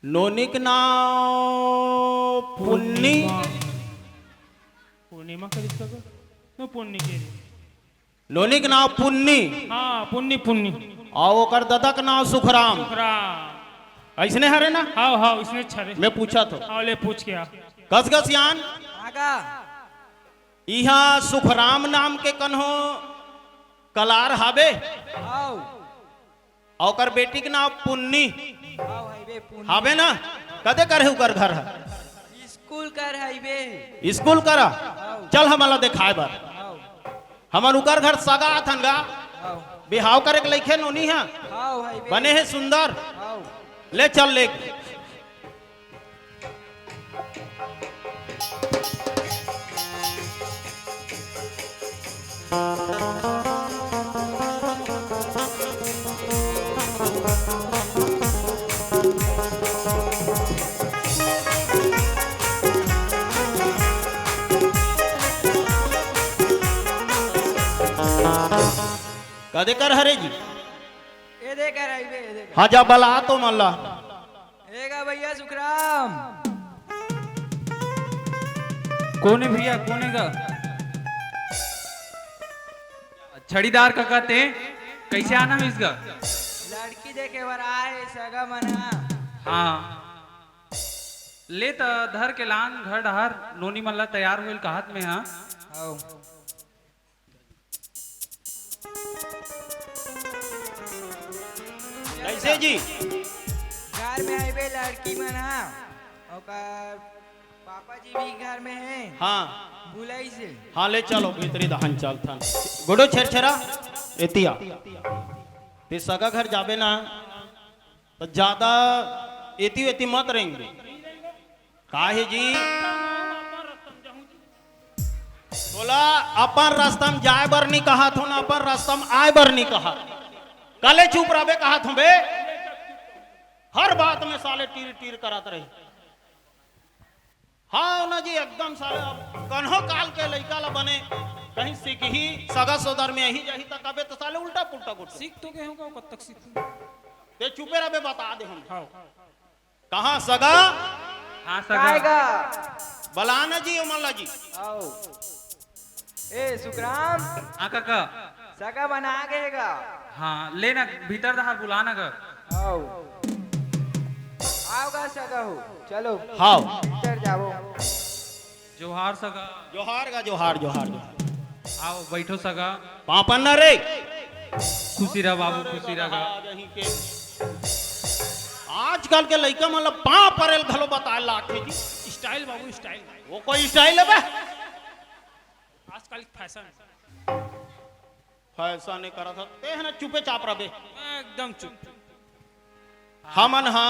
नोनी के नाव पुन्नी। पूर्णिमा का रिश्ता तो? नो, पुन्नी के। नोनी के नाव पुन्नी। हाँ, पुन्नी, पुन्नी। अउ ओकर ददा के नाव सुखराम। सुखराम। अइसने हरे ना? हाँ, हाँ, इसने छरे। मैं पूछा तो। हाँ, ले पूछ के आ। कस गा सियान। आगा। इहाँ सुखराम नाम के कन्हो कलार हाबे? आओ। अउ ओकर बेटी के नाव पुन्नी। आओ, हाईवे पुन्नी। हाबे ना? कदे कर हे उकर घर ह? स्कूल कर हाईवे। स्कूल कर? आओ। चल हमला देखाए बर। आओ। हमन उकर घर सगा आथन गा। आओ। बिहाव करे के लइके नोनी ह। आओ, हाईवे। बने हे सुंदर। आओ। ले चल ले। कदे कर हरे जी? ए दे कर हाईवे, ए दे कर। हाँ, जा बला तो मल्ला। ए गा भैया सुखराम। कोने भैया, कोने गा? छड़ीदार कका ते, कैसे आना हो इस गा? लड़की देखे बर आए सगा मन हा। हाँ। ले त धर के लान घर डहर नोनी मन ला तैयार होइल कहत में हा। आओ। कैसे जी? घर में आइबे लड़की मन हा, ओकर पापा जी भी घर में है। हाँ। बुलाई से। हाँ, ले चलो भीतरी दहन चलथन। गुडो छेरछेरा, एतिया। ते सगा घर जाबे ना, त ज्यादा एती एती मत रेंग। काहे जी? तोला अपन रस्ता म जाए बर नी कहत हो, ना अपन रस्ता म आए बर नी कहत। काले चुप रहबे कहत हो बे। हर बात में साले टीर टीर करत रही। हाँ ना जी, एकदम साले अब कन्हो काल के लइका ला बने कहीं सीखही, सगा सोदर में आही जाही त कबे त साले उल्टा पुल्टा गोठ। सीख तो गए होगा, कब तक सीखूं? ते चुपे रहबे, बता दे हम। हाँ। कहाँ सगा? हाँ, सगा। काय गा? बलाना जी, ओमन ला जी। आओ। ए, सुखराम। हाँ, काका। सगा बना गे गा। हाँ, ले ना, भीतर डहर बुला ना गा। आओ। आओ गा, सगा हो। चलो। हाव। भीतर जाओ। जोहार सगा। जोहार गा, जोहार, जोहार, जोहार। आओ, बैठो सगा। पाँव परना रे। खुशी रह बाबू, खुशी रह गा। आजकल के लइका मन ला पाँव परे ल घलो बताए लागथे जी। स्टाइल बाबू, स्टाइल। वो कोई स्टाइल है बे? आजकल फैशन। फैशन ए करत ह, ते ह ना चुपे चाप रबे। एकदम चुप। हमन हा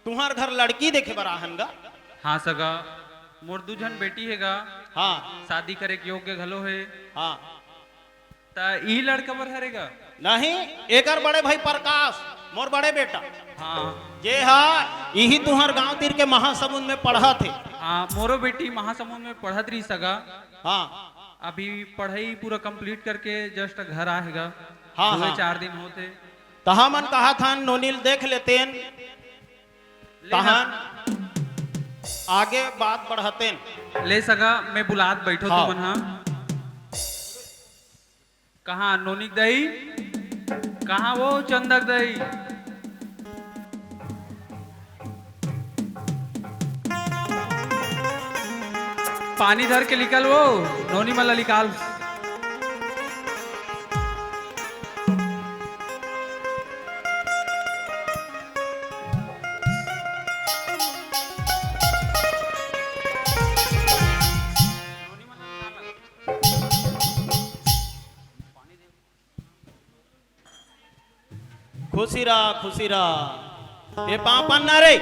तुंहर घर लड़की देखे बर आहन गा। हाँ सगा, मोर दू झन बेटी हे गा। हाँ। शादी करे के योग्य घलो हे। हाँ। त ई लड़का बर हरे गा? नहीं, एकर बड़े भाई प्रकाश, मोर बड़े बेटा। हाँ। जे हा इही तुंहर गांव तीर के महासमुंद में पढ़त हे। हाँ, मोरो बेटी महासमुंद में पढ़त रही सगा। हाँ। अभी पढ़ाई पूरा complete करके just घर आहे गा। हाँ, दुए हाँ। चार दिन होत हे। त हमन कहत हन नोनी ल देख लेतेन। ले ना। तहन आगे बात बढ़ातेन। ले सगा, मैं बुलात बैठो हाँ। तुमन हा। कहाँ नोनिक दाई? कहाँ वो चंदक दाई? पानी धर के निकल वो, नोनी मन ला निकाल। खुशी रहा, खुशी रहा। ए पाँव परना रे।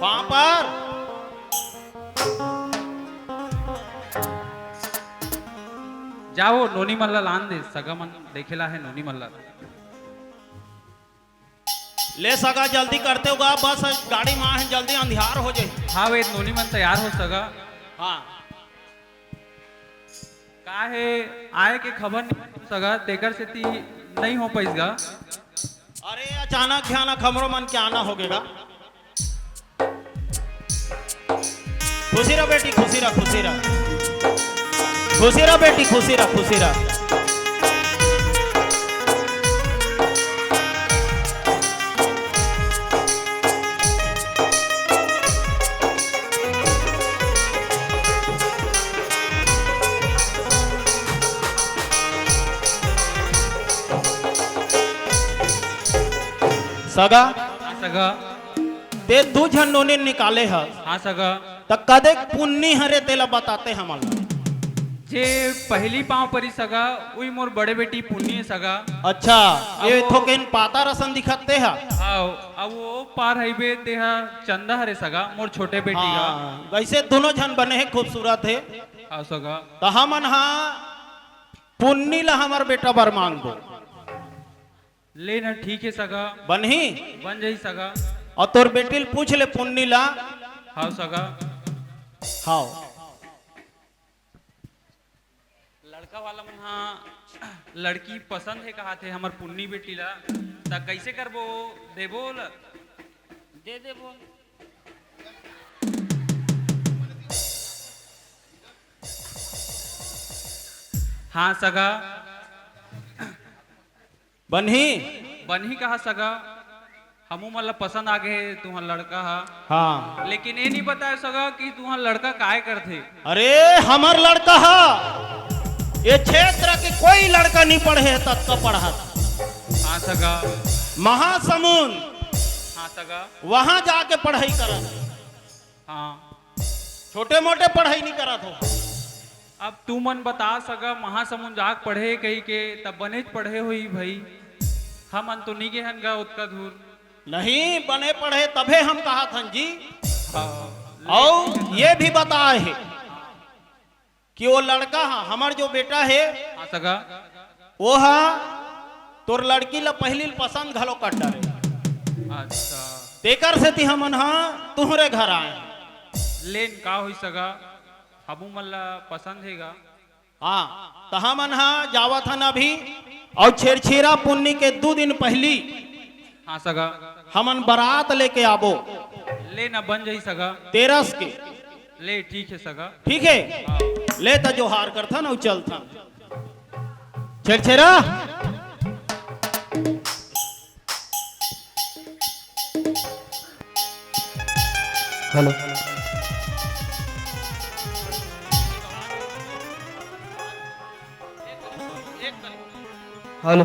पाँव पर। जा वो नोनी मन ला लान दे, सगा मन देखे ला हे नोनी मन ला। ले सगा, जल्दी करते होगा, बस गाड़ी मा हे, जल्दी अंधियार हो जाए। हाँ वे नोनी मन तैयार हो सगा। हाँ। का हे, आए के खबर नहीं सगा, तेकर सेती नहीं हो पाइस गा। अरे अचानक भयानक हमरो मन के आना हो गेगा। खुशी रह बेटी, खुशी रह, खुशी रह, खुशी रह बेटी, खुशी रह, खुशी रह। सगा, हाँ सगा। ते दू झन नोनी निकाले ह। हाँ सगा। त कदेक पुन्नी हरे तेला बताते हमन ला। जे पहली पाँव परी सगा, उही मोर बड़े बेटी पुन्नी हे सगा। अच्छा, अब ये वो थोकिन पातर असन दिखत ते ह। हाँ, अब वो पार हइबे ते ह चंदा हरे सगा, मोर छोटे बेटी का। हाँ, वैसे दोनों झन बने हे, खूबसूरत हे। हाँ सगा। त हमन हा पुन्नी ला हमर बेटा बर मांगबो। ले न, ठीक हे सगा। बनही? बन जाही सगा। अउ तोर बेटी ल पूछ ले पुन्नी ला। हाव सगा। हाव। लड़का वाला मन हा लड़की पसंद हे कहाथे हमर पुन्नी बेटी ला, त कइसे करबो? देबो ल? दे देबो। हाँ सगा। बनही? बनही कहा सगा, हमू मन ला पसंद आ गे हे तुंहर लड़का हा। हाँ। लेकिन ये नहीं बताए सगा कि तुंहर लड़का काय करथे। अरे, हमर लड़का हा, ये क्षेत्र के कोई लड़का नहीं पढ़े हे, ततका पढ़त। हाँ सगा। महासमुंद। हाँ सगा। वहां जाके पढ़ाई करत। हाँ। छोटे मोटे पढ़ाई नहीं करत हो। अब तुमन बता सगा, महासमुंद जाके पढ़े कहिके, तब बनेच पढ़े होही भई। हमन तो नी गे हन गा ओतका दूर। नहीं, बने पढ़े तभे हम कहत हन जी। हाँ। अउ ये भी बताए हे कि वो लड़का हा, हमर जो बेटा हे, हाँ सगा। वो हा तोर लड़की ला पहिली ल पसंद घलो कर डरे। अच्छा। तेकर सेती हमन हा तुंहरे घर आए। लेन का होई सगा, हमू मन ला पसंद हे गा। हाँ, त हमन हा जावत हन अभी, अउ छेरछेरा पुन्नी के दू दिन पहिली हाँ सगा। हमन बरात लेके आबो। ले न, बन जाही सगा। तेरस के। ले, ठीक हे सगा। ठीक हे? हाँ। ले त जोहार करथन अउ चलथन। छेरछेरा। हेलो। हेलो।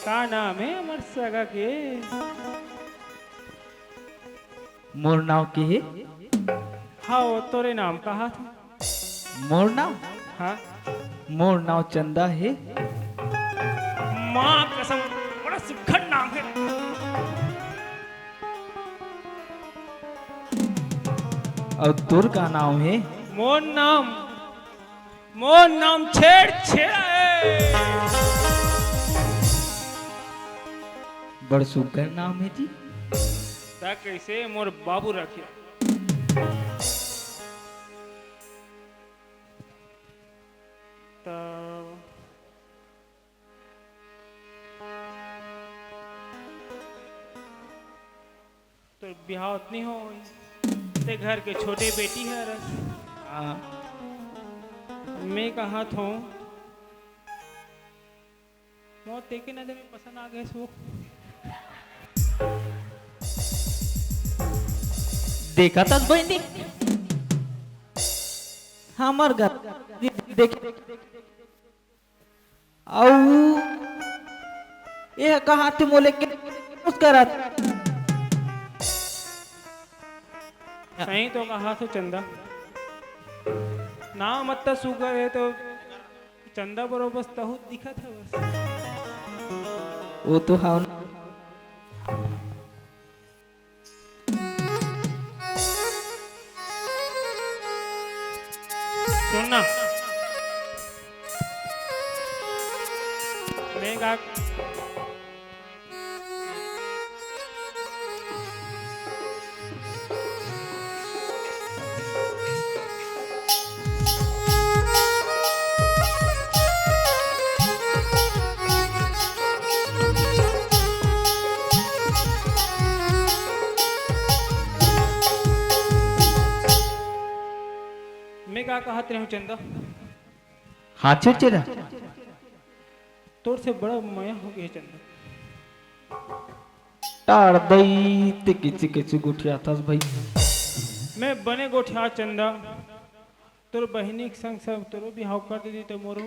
का नाम हे हमर सगा के? मोर नाव के हे? हाँ, वो तोरे नाम का हे? मोर नाव? हाँ। मोर नाव चंदा हे। माँ कसम, बड़ा सुघर नाम हे। अउ तोर का नाव हे? मोर नाम मोर नाम छेरछेरा हे। बड़ सुग्घर नाम हे जी। त कइसे मोर बाबू रखे? त तोर बिहाव त नइ हो, ते घर के छोटे बेटी हरस। हाँ। मैं कहत हूँ, मोर तेके नजर में पसंद आ गए सो। देखत हस बहिनी, हमर घर देख, अउ ये कहाँ थे मोले के मुस्करात। सही तो कहा तो चंदा, नाम अत्ता सुग्घर हे तो चंदा बरोबर तहू दिखत हवस। वो तो हाव ना। सुन ना, मैं गा मैं का कहत रहूं चंदा? हाँ छेरछेरा। तोर से बड़ा मया हो गया चंदा। टाड़ दई ते किसी किसी गोठियाथस भाई। मैं बने गोठिया चंदा। तोर बहिनी के संग सब तोरो बिहाव कर देती तो मोरो।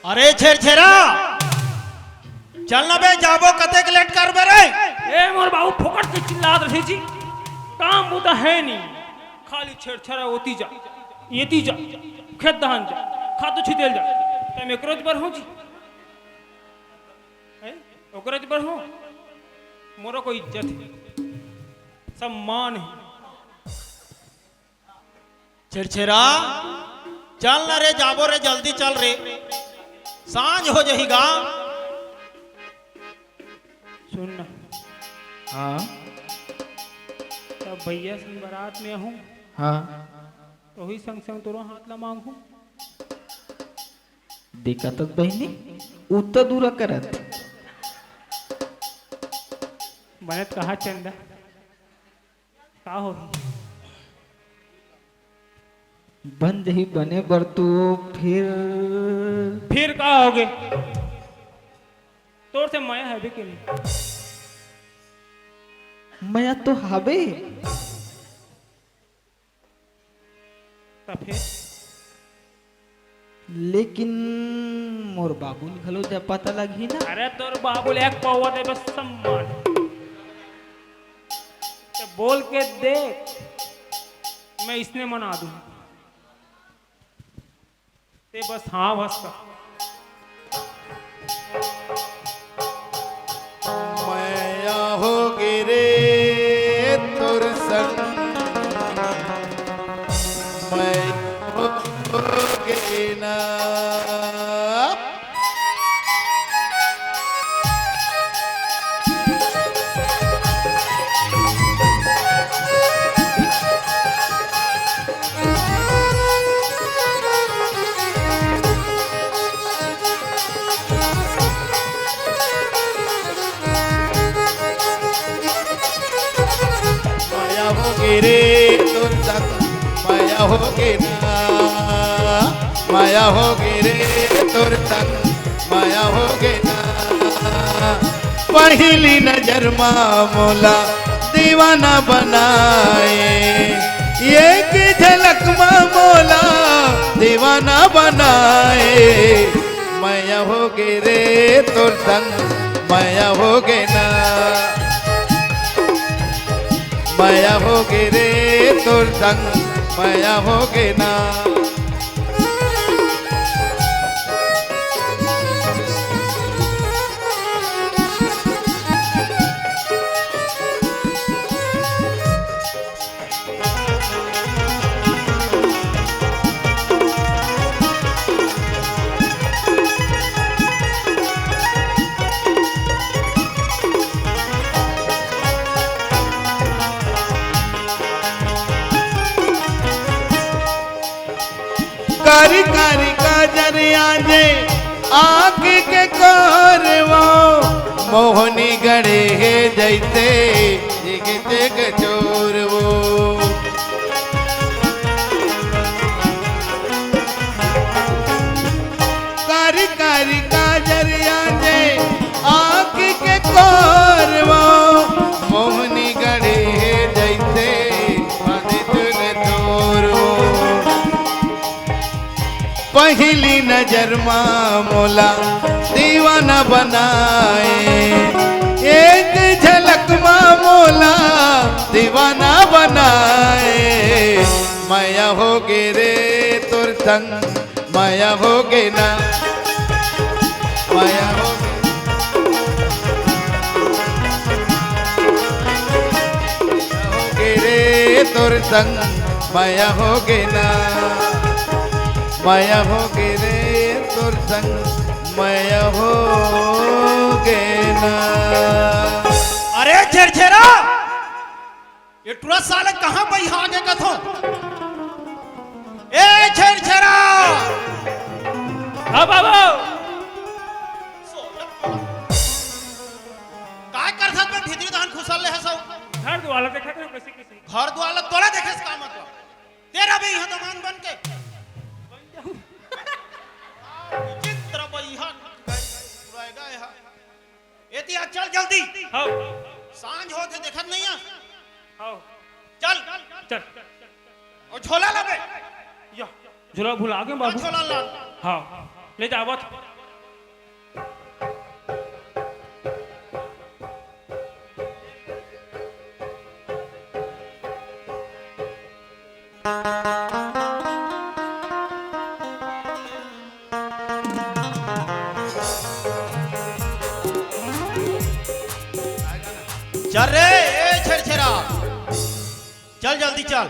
अरे छेरछेरा, चल ना बे, जाबो, कतेक लेट करबे रे। ए मोर बाबू फोकट के चिल्लात रही जी, काम बुता है नहीं, खाली छेरछेरा ओती जा, एती जा, खेत दहान जा, खातू छितेल जा, तम एकरोज बर हो जी। हैं? ओकरे ज बर हो, मोरो को इज्जत हे, सम्मान हे। छेरछेरा, चल ना रे, जाबो रे, जल्दी चल रे, सांझ हो जही गा। सुन ना। हाँ। तब भैया संग बारात में आहूं। हाँ। तो ही संग संग तोरो हाथ ला मांगहूं। देखत हस बहिनी, उत्ता दूरा करत। बनत कहा चंदा? का होही? बन जही बने बर तो फिर। फिर का होगे? तोर से मया हवे के नहीं? मया तो हवे। त फेर? लेकिन मोर बाबू ल घलो जब पता लगही ना। अरे तोर बाबू ल एक पौवा देबे सम्मान। ते बोल के देख, मैं इसने मना दूं। ते बस हाँ बस का। मया होगे रे तोर संग, मया होगे ना। मया होगे रे तोर संग, मया होगे ना, मया होगे रे तोर संग, मया होगे ना। पहिली नजर मा मोला दीवाना बनाए, एक झलक मा मोला दीवाना बनाए। मया होगे रे तोर संग, मया होगे ना, मया होगे रे तोर संग, मया होगे ना। कारी कारी काजर आंजे आँख के कोरवो, मोहनी गढ़े हे जैसे जिग जिग चोरवो। कारी कारी काजर आंजे आँख के कोरवो, मोहनी गढ़े हे जैसे बांधे चुन चोरवो। पहली नजर मा मोला दीवाना बनाए, एक झलक मा मोला दीवाना बनाए। मया हो गे रे तोर संग, मया हो गे ना, मया हो गे, मया हो गे रे तोर संग, मया हो गे ना, मया हो गे रे तोर संग, मया हो गे ना। अरे छेरछेरा, ये टुरा साले कहाँ बइहा गे कथो? ए छेरछेरा! हाँ बाबू। काय करथस बे भीतरी धान खुसर ले हस? घर दुआर देखत हँव कइसे कइसे। घर दुआर तोला देखे से का मतलब? तेरा बइहा दमांद बन के। विचित्र बइहा। एती आ चल जल्दी। हाँ। सांझ होत हे देखत नइ हस? हाँ। चल। चल। अउ झोला ला बे। या, झोला भुला गे बाबू। झोला ला। हाँ, ले जावत। चल रे, ए छेरछेरा, चल जल्दी चल।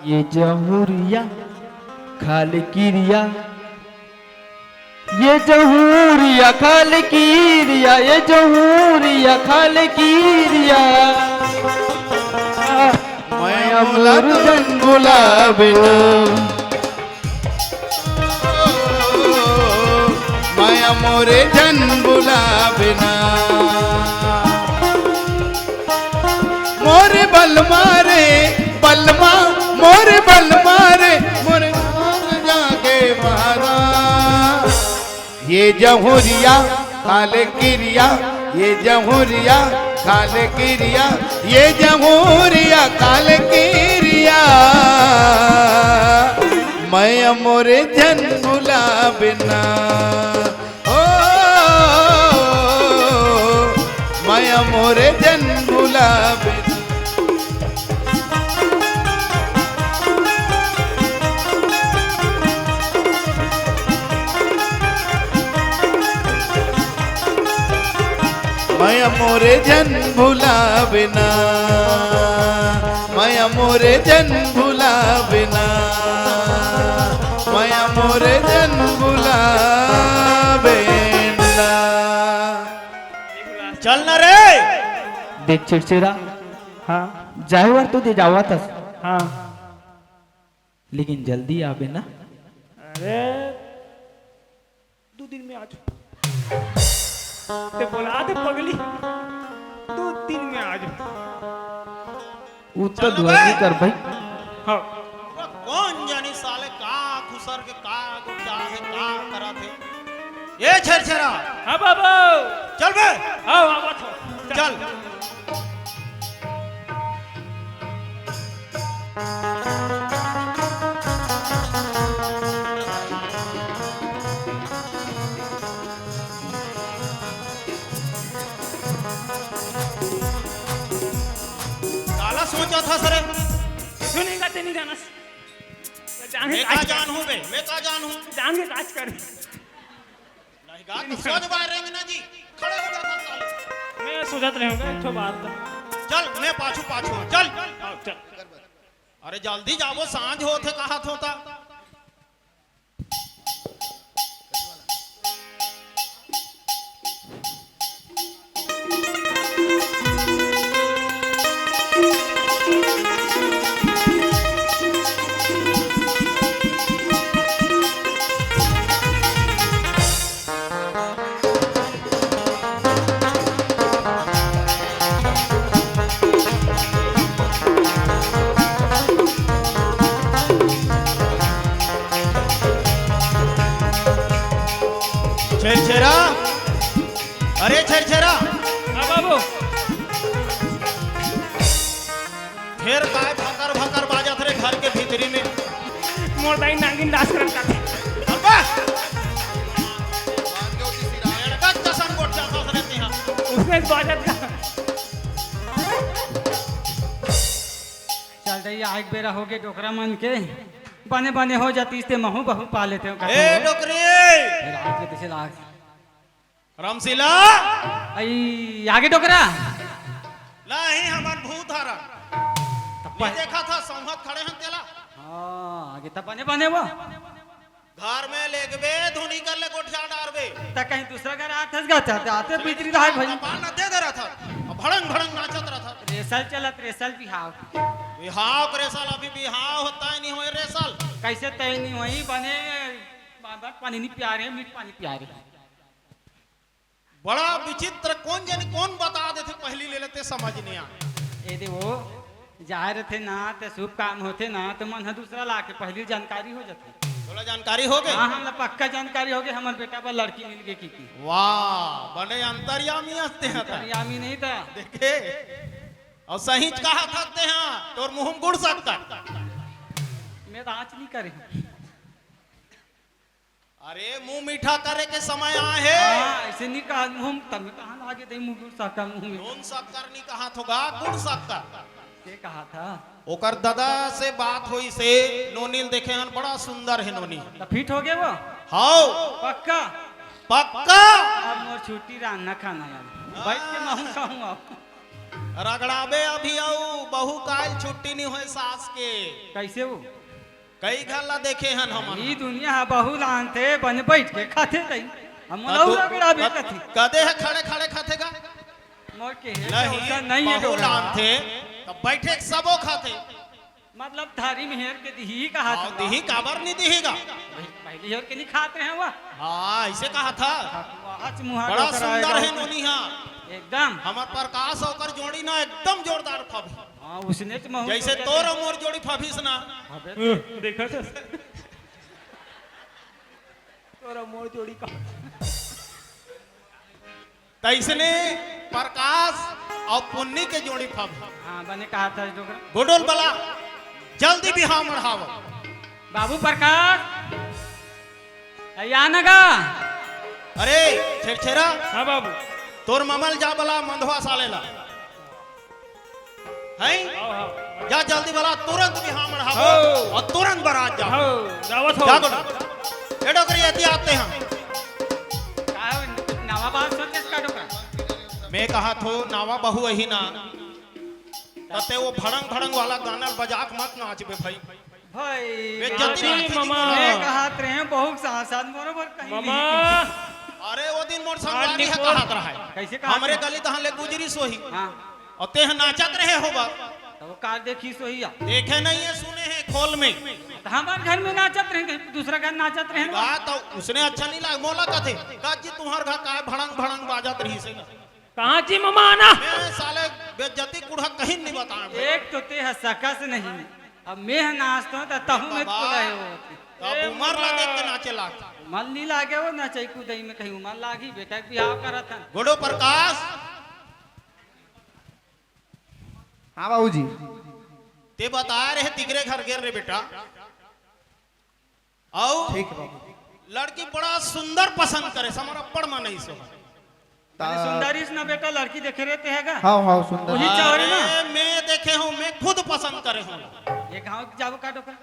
ये जहूरिया खाल किरिया, ये जहूरिया खाल किरिया, ये जहूरिया खाल किरिया। मैं अमला तुझन बुलावे ना, मया मोरे झन बुलावे ना। मोरे बलमा रे बलमा, मोरे बलमा रे, मोरे जागे महारा। ये जहूरिया खाल किरिया, ये जहूरिया खाल किरिया, ये जहूरिया खाल किरिया। मया मोरे झन बुलावे ना, ओ, मया मोरे झन बुलावे ना। मया मोरे झन बुलावे ना, मया मोरे झन बुलावे ना, मया मोरे झन बुलावे ना। चल ना रे। देख छेरछेरा, हाँ। जाए बर तो दे जावत हस। हाँ। लेकिन जल्दी आबे ना। अरे, दू दिन में आ जाहूं। ते बोला दे पगली, दू दिन में आ जाहूं। उ तो चल दुआ बे। नहीं कर भाई। हाँ। कोन जानी साले का खुसर के का गुस्सा हे, का करत हे। ए छेरछेरा। हाँ बाबू। चल बे। हाँ, आवत हँव। चल। काला सोचत हस रे? कुछु नहीं करते, नहीं जानस। जान के मैं का काज कर। जानहूँ बे, मैं का जानहूँ? जान के काज कर। नहीं गा, तो सोच बाय रेंगना जी, खड़े हो जा साले। मैं सोचत रहूँगा, एक ठो बात। चल, मैं पाछू, पाछू हँव, चल। हाँ, चल। अरे जल्दी जाबो, सांझ होत हे, कहत हों ता। अरे छेरछेरा। हाँ बाबू। फेर काय भकर भकर बाजत रे घर के भीतरी में? मोर दाई नागिन डांस करत का। अब्बा! मेंढक जसन गोठ जात हस रे तेहा। उसने बाजत का। चल दई, आए के बेरा होगे डोकरा मन के। बने बने हो जातिस ते महूं बहू पा लेतेंव ए कथंव। डोकरी! ए, रात के पीछे लाग। रामशीला! अई, आगे डोकरा। लाही हमन भूत हरन। तब नइ पह- देखत हस, संहत खड़े हन तेला। हाँ, आगे तब बने बने वो। घर में लेगबे, धुनी कर ले, गोठिया डारबे। त कहीं दूसरा घर आत हस गा, त आते भीतरी रहा भाई। कपाल न दे दे रहत हस। अब भड़ंग भड़ंग नाचत रहत हस। रेसल चलत, रेसल बिहाव। बिहाव के रेसल, अभी बिहाव होता ही नहीं होय रेसल। कैसे तय नहीं होई, बने बार बार पानी नहीं पिया रहे, मीठ पानी पिया रहे। बड़ा विचित्र, कोन जनी कोन बता देथे, पहिली ले लेते समझ नहीं आए। ए दे वो, जाए रथे ना, ते शुभ काम होथे ना, ते मन ह दूसरा लाके पहिली जानकारी हो जाथे। तोला जानकारी होगे? हाँ, हमला पक्का जानकारी होगे, हमर बेटा बर लड़की मिल गे की, की। वाह, बड़े अंतर्यामी हस ते ह त। अंतर्यामी नहीं त। देखे, अउ सहीच कहत हस ते ह, तोर मुंह में गुड़ शक्कर। मैं त आज नहीं करे हूँ। अरे, मुंह मीठा करे के समय आए हे। हाँ, ऐसे नहीं कहा, मुंह तब कहाँ लागे दे, मुंह गुड़ शक्कर मुंह में। नून शक्कर नहीं कहा थोगा, गुड़ शक्कर। के कहा था? ओकर दादा से बात होइस हे, नोनी ल देखे हन, बड़ा सुंदर हे नोनी। त फिट हो गए वो? हाव। पक्का? पक्का। अब मोर छुट्टी, रांधना खाना यार। बैठ के महूं खाऊं अब। रगड़ाबे अभी अऊ बहू काल छुट्टी नहीं होय सास के। कैसे वो? कई घर ला देखे हन हमन। ई दुनिया ह बहू लानथे, बने बैठ के खाथे तई। हम त मोला दो-, रगड़ाबे कद-, कथी। कदे ह खड़े खड़े खाथे गा? मोर के हे, नहीं, चौसा नहीं है बहू डोकरा। लानथे, त बैठे के सबो खाथे। मतलब थारी में हेर के दिही कहा हाँ, था। दिही काबर नहीं दिही गा? पहली हेर के नहीं खात रहे वो। हाँ, ऐसे कहा था। आज मुहा बड़ा डोकरा सुंदर आएगा। है नोनी हा। एकदम। हमर प्रकाश ओकर जोड़ी ना एकदम जोरदार फब। हाँ, उसने तो महूं जैसे सोचा तोर था। अउ मोर जोड़ी फबिस ना। अबे, देखा था? तोर अउ मोर जोड़ी का। तैसने प्रकाश अउ पुन्नी के जोड़ी फब। हाँ, बने कहा था डोकरा। गुडुल बला, जल्दी बिहाव मढ़ाव। बाबू प्रकाश, अया न गा। अरे, छेरछेरा। हाँ बाबू। तोर ममा ल जा बला मंधवा साले ला। हैं? आओ, आओ। जा जल्दी बला, तुरंत बिहाव मढ़ाव। आओ। अउ तुरंत बरात जा। आओ, जावत हो। जा गुडुल। ए डोकरी, एती आते हैं। का हो, नवा बात सोचेस का डोकरा? मैं कहा थो, नवा बहू अही ना। तते वो भड़ंग भड़ंग वाला गाना बजा के मत नाचबे भाई। भाई, बेइज्जती अरे मामा। मैं कहत रहे हैं, बहुत साथ साथ मोरो बर कहीं मामा। नहीं। अरे, वो दिन मोर संगवारी है कहत रहा है। कैसे कहत हमरे रहे? गली तहाँ ले गुजरी सोही। हाँ। अउ तेह नाचत रहे होगा। तो वो कार देखी सोही या? देखे नहीं है, सुने हैं खोल में। तो हमारे घर में नाचत रहे, कहीं दूसरा घर नाचत रहे ना। का तो उसने अच्छा नहीं लगा, मोला कथे, "का जी तुम्हार घर का भड़ंग भड़ंग बाजत रही से?" कहाँ जी ममा आना? मैं साले बेइज्जती कुढ़ा कहीं नहीं बताए भाई। एक तो ते ह सकस नहीं, अब मैं ह नाचतो त तहू में बाबा, बोला है वो। तब ए उमर ला देख के बाबा। नाचे लाग। उमर नहीं लागे वो नचई कुदई में कहीं उमर लागी, बेटा के बिहाव करत हन। गुडू प्रकाश। हाँ बाबूजी। ते बताए रहे तिकरे घर गेर रे बेटा। अउ ठीक है बाबू। लड़की बड़ा सुंदर पसंद करे, समर अब्बड़ मनई सो। ता- अरे सुंदर इस ना बेटा, लड़की देखे रहते हैं का? हाँ, हाँ, सुंदर। वही चाह रहे ना? अरे, मैं देखे हूँ, मैं खुद पसंद करे हूँ। ये गाँव के जाबो का डोकरा?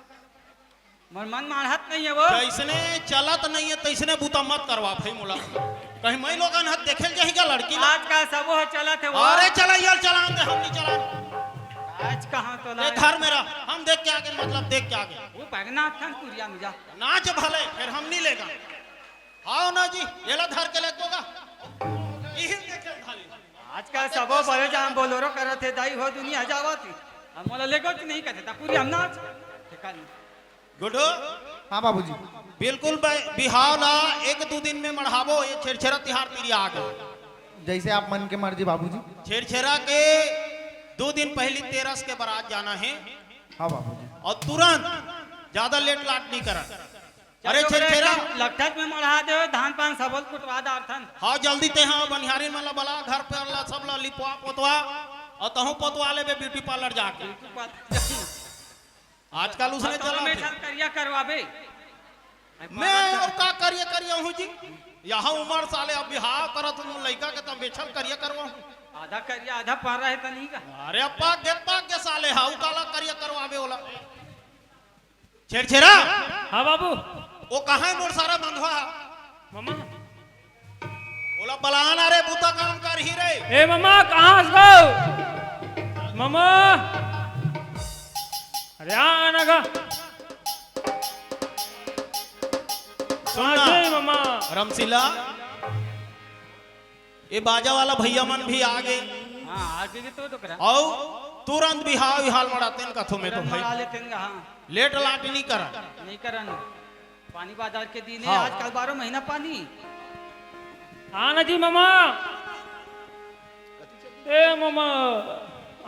मोर मन माढ़त नहीं है वो। जैसने चलत नहीं है, तैसने बूता मत करवा भाई मोला। कहीं मैं लोगन हाथ देखे जाही का लड़की ला? आज का सबो है चलत है वो। अरे चला यार, चलान दे, हम नहीं चलान। आज कहाँ तो ये ला? घर मेरा, हम देख के आगे, मतलब देख के आगे। वो बैगनाथ खान कुरिया में जा। नाच भले, फिर हम नहीं लेगा। आओ ना जी, ये ला धर के ले दोगा। यही देखे खाली। आजकल सबो बड़े जाम बोलोरो करत हे, दाई हो दुनिया जावत ही। हम मोला लेगो कि नहीं कहते, ता पूरी हम नाच। ठेका नहीं। गुडू। हाँ बाबूजी। बिल्कुल बे-, बिहाव ला एक दू दिन में मढ़ाबो, ये छेरछेरा तिहार तिरिया आ गए। जैसे आप मन के मर्जी बाबूजी। छेरछेरा के दू दिन पहली तेरस के बारात जाना है। हाँ बाबूजी। अउ तुरंत ज्यादा लेट लाट नहीं करा। अरे चल, छेरछेरा। लट्ठा में मढ़ा दे, धान पान सबल कुटवा डारथन। हाँ, जल्दी ते, हाँ, बनिहारिन मन ला बला, घर पर ला, सब ला लिपवा पोतवा, अउ तहूँ पोतवा लेबे ब्यूटी पार्लर जाके। Beauty parlour. आजकल उसने हाँ, तो चला मैं थे। चल करिया करवाबे। मैं अउ का करिया करिया हूँ जी? यहाँ उमर साले अब बिहाव करत हूँ लइका के, तब बेचल करिया करवा हूँ। आधा करिया, आधा पारा हे त नहीं का? अरे अब पाक गे, पाक गे साले, हाउ काला करिया करवाबे ओला। छेरछेरा। हाँ बाबू। ओ कहाँ हे मोर सारा बंधवा? मामा। ओला बलाना रे, बूता काम करही रे। ए मामा, कहाँ हस गो? मामा। अरे आ ना गा। सुन ना। अरे मामा। रमशीला। ए बाजा वाला भइया मन भी आ गे। हाँ, आ गे तो, तो करा। अउ तुरंत बिहाव विहाव मड़ातेन कथो में तो तुरंत भाई। मड़ा लेतेन गा, हाँ। लेट लाट नहीं करा। नहीं करन। पानी बाजार के दिन हे, हाँ। आजकल बारह महीना पानी। आना जी मामा। ए मामा,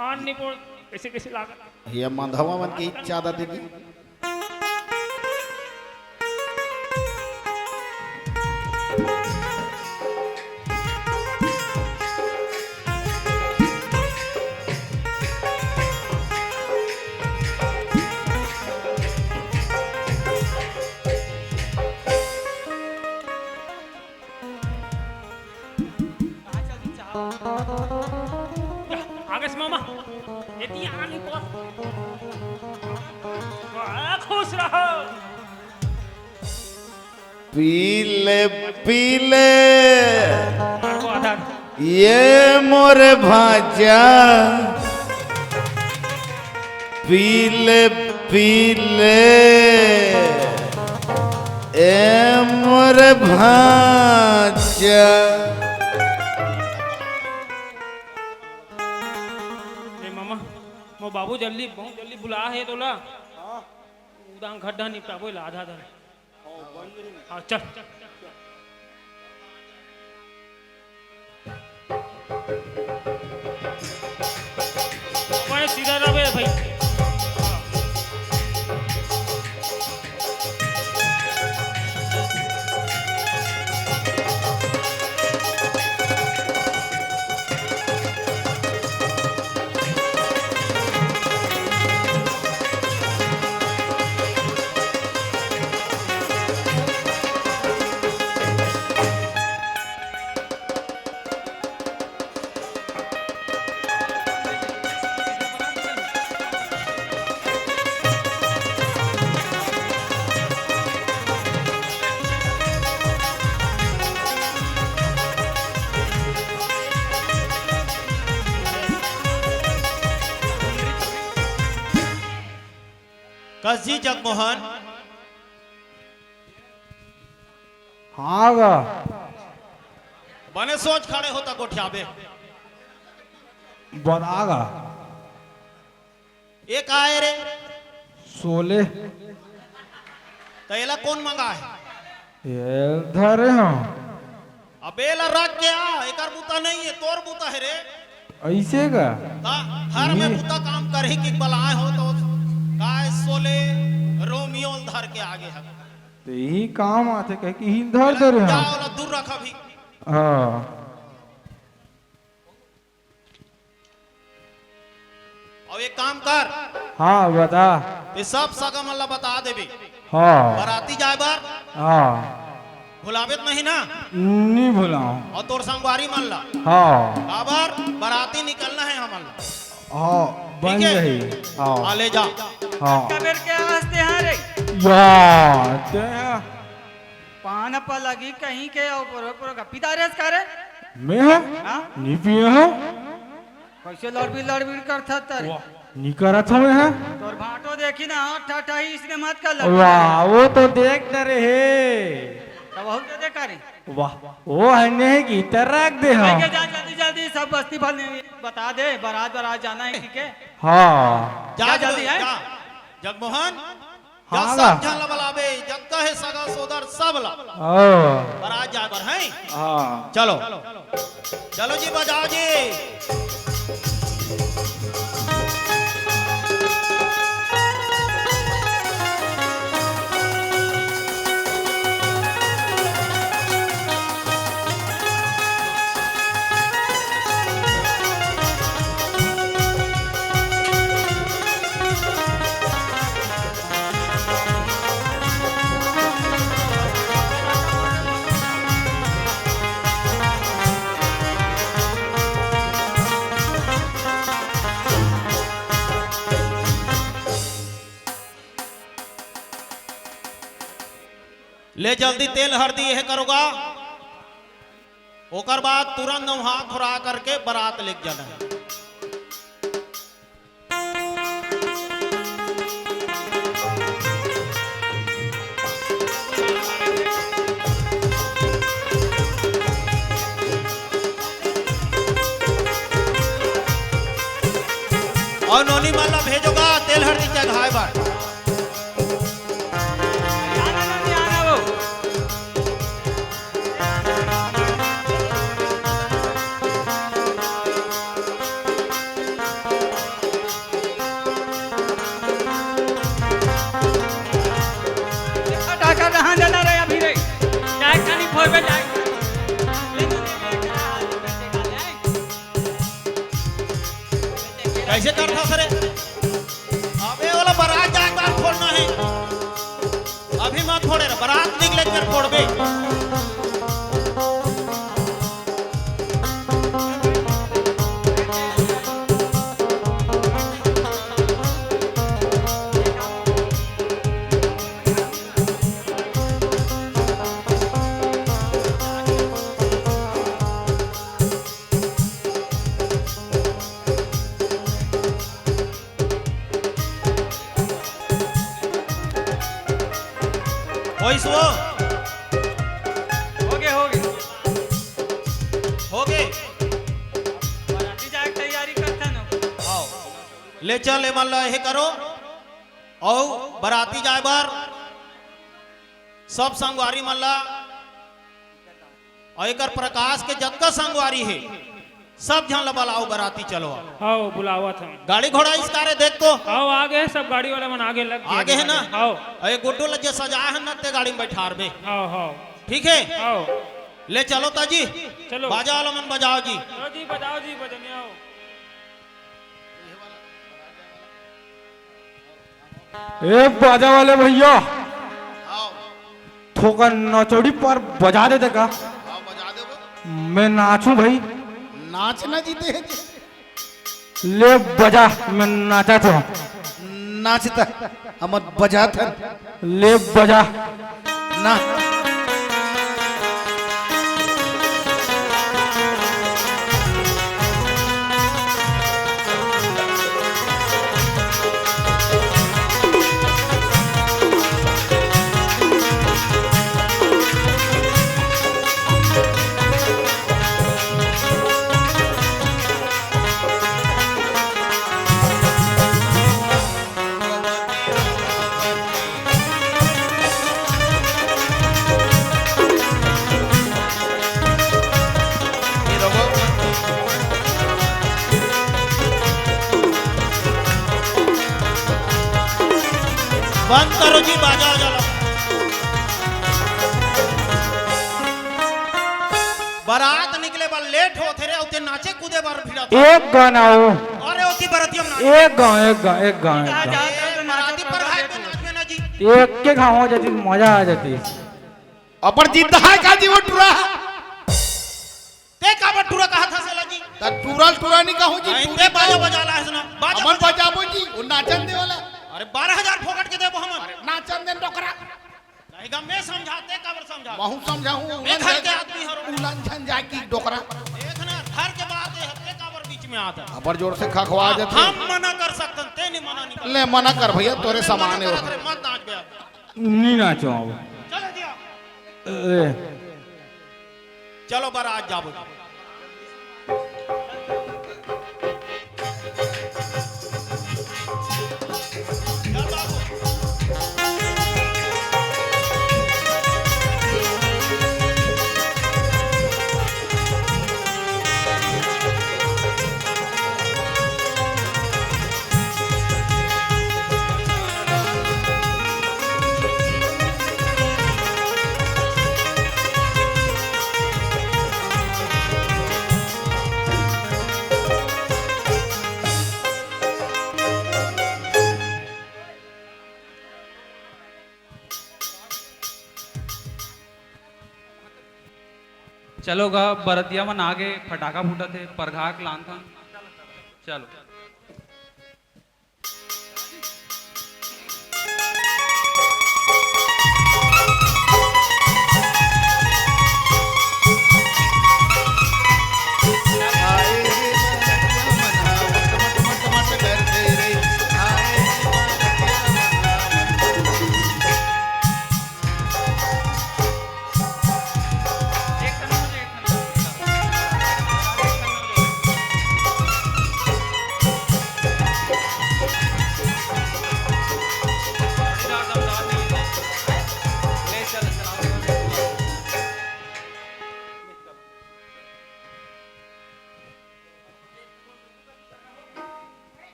आन नहीं पड़, कैसे कैसे लागत? ये मंधवा मन की इच्छा दा देगी। आगेस मामा, एती आनी पर। वाह, खुश रहो। पीले, पीले। ये मोरे भांजा। पीले, पीले। ए मोरे भांजा। ए मामा, मो बाबू जल्दी, बहुत जल्दी बुला हे तोला। हाँ। उदान खड्डा निपटाबो ला आधा आधा। हाँ, चल। बड़े सीधा रहे भाई। कस जी जगमोहन। हाँ गा। बने सोच खड़े होता गोठियाबे। बता गा। ए का हे रे? सोले। त एला कोन मंगाय? ए धरे हंव। अबे एला रख के आ, एकर बूता नहीं हे, तोर बूता हे रे। अइसे का? त घर में बूता काम करही कि बलाय हों त काय सोले रोमियो ल धर के आगे हे। त इही काम आथे कहिके इही ल धर दे रहे हंव। ओला दूर रख अभी। हाँ। अउ एक काम कर। हाँ, बता। ये सब सगा मन ला बता देबे। हाँ। बराती जाय बर। हाँ। भुलाबे त नहीं ना? नहीं भुलाओं। अउ तोर संगवारी मन ला। हाँ। काबर? बराती निकलना हे हमन ला। हाँ, बन जाही। हाँ। आ ले जा। हाँ। कबेर के आस्ते हाँ रे। या, ते हाँ। पान पलगी कहीं के अउ पुरो पुरो गप्पी दारेस का रे? मैं ह? हाँ? नी पिए हंव। कइसे लड़बीर लड़बीर करथस त रे? वाह, नी करत हंव मैं ह। तोर भांटो देखी ना, हाँ, ठा ठा ही इसने मत कर लड़बीर। वाह, वो तो देख डरे हे। त वहू दे दे का रे? वाह, वो हन्ने हे कि इतर रख दे हंव। जा जल्दी जल्दी सब बस्ती भर ने बता दे, बरात बरात जाना हे, ठीक हे? हाँ। जा जा जल्दी, जल्दी, हैं? जा। जगमोहन, हाँ, जा, सब झन ला बलाबे, जतका हे सगा सोदर, सब ला। हाँ। बरात जाय बर, हैं? हाँ। चलो। चलो जी, बजाओ जी। ले जल्दी तेल हरदी ये करो गा, ओकर बाद तुरंत नहा खोरा करके बरात लेके जाना हे। अउ नोनी मन ला भेजो गा तेल हरदी चघाय बर। आना ना, नहीं आना वो। देखा, टाका कहाँ जाना रे अभी रे? जाए खानी फोर में जाए। ले तो नहीं, ले, ले, ले, ले। कइसे करथस रे? अबे ओला बरात जाए के बाद फोड़ना हे। अभी मत फोड़े रे, बरात निकले के बेर फोड़बे। होइस वो? होगे, होगे। होगे? बराती जाए के तैयारी करथन। आओ। ले चल, एमन ला एहे करो। अउ बराती जाए बर सब संगवारी मन ला अउ एकर प्रकाश के जतका संगवारी हे, सब झन ला बलाओ, बराती चलो। आओ, बुलावत हन। गाड़ी घोड़ा इस कारे देख तो। आओ, आगे हे सब गाड़ी वाला मन, आगे लग आगे हे ना? आओ। अउ ये गुड्डू ला जे सजाए हे ना, ते गाड़ी में बैठारबे। आओ, आओ। ठीक हे? आओ। ले चलो ताजी। चलो। बाजा वाला मन बजाओ जी। चलो जी, बजाओ जी, बजनिया आओ। ए बाजा वाले भैया, आओ। थोकन नचौड़ी पर बजा दे दे का? आओ, बजा दे वो। मैं नाचूं भाई। नाच ना जीते हैं जी। ले बजा, मैं नाचा तो। नाचता, हमन बजाथन। ले बजा। ना। बंद करो जी, बाजा वाजा ला। बरात निकले बर लेट होथे रे, अउ ते नाचे कूदे बर भिड़त हे। एक गाना हो। अरे ओती बरतिया में नाच। एक गाँव, एक गाँव, एक गाँव, एक गाँव। ए, बराती पर भाई तो नाच में ना जी। एक के गाँव हो जाती, मजा आ जाती। अपन जिद्द हे का जी वो टुरा? ते काबर टुरा कहा था सेला जी? त टुरा ल टुरा नहीं कहूँ जी, नहीं, टुरी ते बाजा कहूँ। बजा ला है सुना। बाजा हमन बजा। बजाबो जी, वो नाचन दे वाला। अरे बारह हजार फोकट के देबो हमन। अरे नाचन दे डोकरा। नहीं गा, मैं समझाते, काबर समझा? महू समझाहूँ, मैं उलन घर के झन, आदमी हरो। उलन झन जाए की डोकरा। देख ना, घर के बात हे, ते काबर बीच में आता? अबर जोर से खखवा देथे। हम मना कर सकतन, ते नहीं मना नहीं कर। ले मना कर भैया, तोरे मैं समान मना हे वो। करत रे, मत नाच बे अब। नहीं नाचो अब। चलो दिया। ए। चलो बरात जाबो। चलो गा, बरतिया मन आगे फटाका फूटत हे, परघाक लानथन। चलो।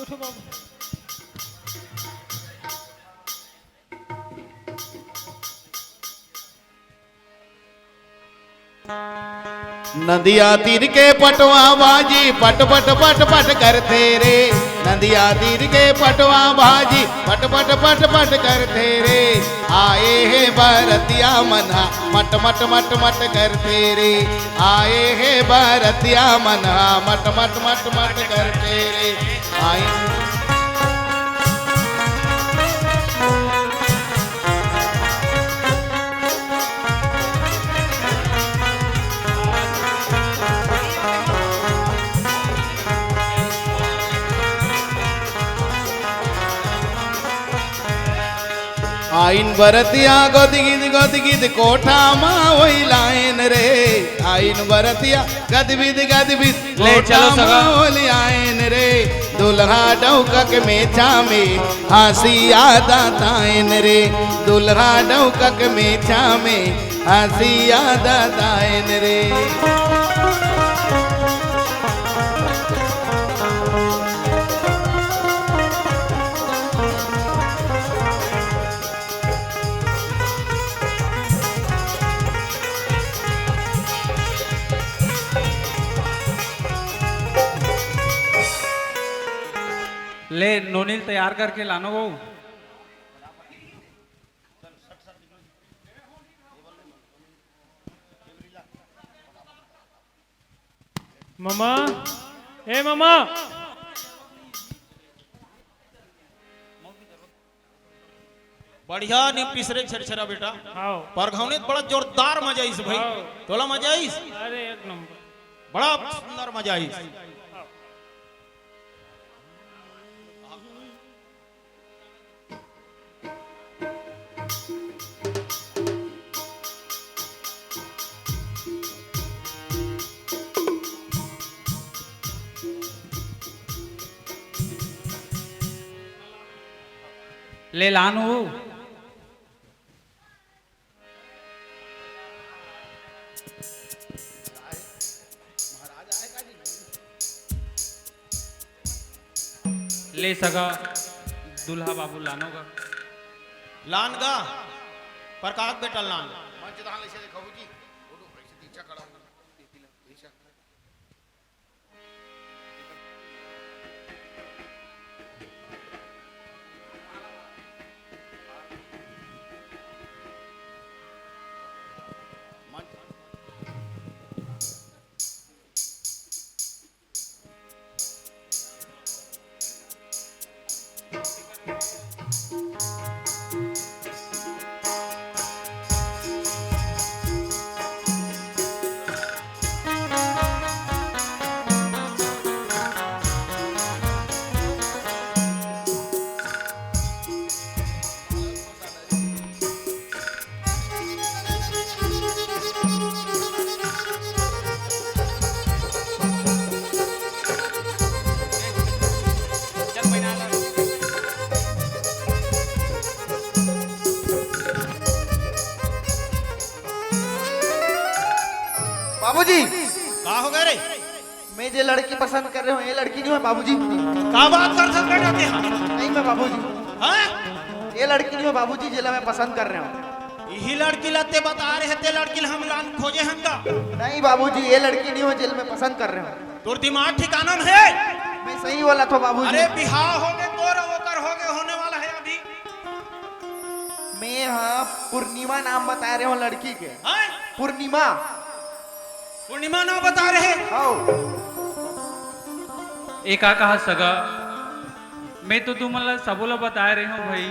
हे बाबू। नदिया तीर के पटवा भाजी पट पट पट पट करथे रे। नदिया तीर के पटवा भाजी पट पट पट पट करथे रे। आए हे बरतिया मन हा मट मट मट मट करथे रे। आए हे बरतिया मन हा मट मट मट मट करथे रे। आए आइन बरतिया गोदगिद गोदगिद कोठा मा ओइलायन रे। आइन बरतिया गदबिद गदबिद ले कोठा चलो मा सगा। ओइलायन रे। दुल्हा डौका के मेचा में हंसिया दातायन रे। दुल्हा डौका के मेचा में हंसिया दातायन रे। ले नोनी ल तैयार करके लानो वो। ममा, ए ममा। बढ़िया नीम पिसरे छेरछेरा बेटा। हाव। परघौनी त बड़ा जोरदार मजा आइस भाई। हाव। तोला मजा आइस? अरे एक नंबर। बड़ा सुंदर मजा आइस। हाव। ले लानू। ले सगा, दूल्हा बाबू लानो गा। लान गा, प्रकाश बेटा लान। मंच दान ले से देखो जी, फोटो ऐसे पीछे खड़ा हो। बाबूजी, का हो गए रे? मैं जे लड़की पसंद कर रहे हो, ये लड़की नहीं हो बाबूजी। का बात कर सकते बेटा तेहा? नहीं मैं बाबूजी। हाँ? ये लड़की नहीं हो बाबूजी, जेला मैं पसंद कर रहे हो। यही लड़की ला ते बता रहे, ते लड़की ला हम लान खोजे हन का? नहीं बाबूजी, ये लड़की नहीं हो जेल मैं पसंद कर रहे हो। तोर दिमाग ठिकाना में है? मैं सही वाला तो बाबूजी। अरे बिहाव हो गए तोर, ओकर हो गए, होने वाला है अभी। मैं हाँ पूर्णिमा नाम बता रहे हो लड़की के। हाँ? पूर्णिमा। पूर्णिमा ना बता रहे। आओ। ए का कहा सगा, मैं तो तुमन ला सबो ला बताए रहे हूँ भाई।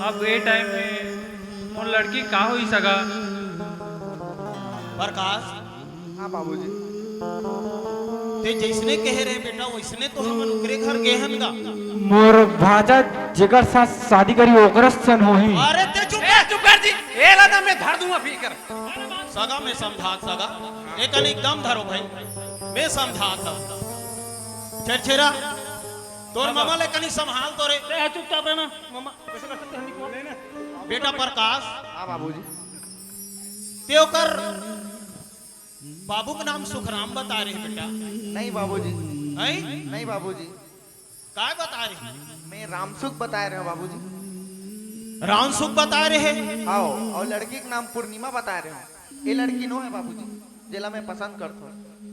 अब ए टाइम में मोर लड़की का होई सगा? प्रकाश। हाँ बाबूजी। ते जैसने कहे रहे बेटा, वैसने तो हमन ओकरे घर गे हन गा। मोर भाजा जेकर साथ शादी करी, ओकरे सन होही। अरे ते चुप ए, कर। चुप कर जी। ए ला ना मैं धर दूंगा फिर कर। सगा में समझात सगा, एकन एकदम धरो भाई, मैं समझात हूँ। छेरछेरा, तोर ममा ले कनी संभाल तो रे। ए, चुपचाप रहना, ममा, कैसे कर सकते हैं निको? बेटा प्रकाश, हाँ बाबूजी। ते ओकर बाबू के नाम सुखराम बता रहे बेटा। नहीं बाबूजी। हैं? नहीं बाबूजी। काय बताय रहे? मैं रामसुख बताय रहे हूँ बाबूजी। रामसुख बताय रहे? हाँ, अउ लड़की के नाम पूर्णिमा बताय रहे हूँ। ये लड़की नोहे बाबूजी, जेला मैं पसंद करथों।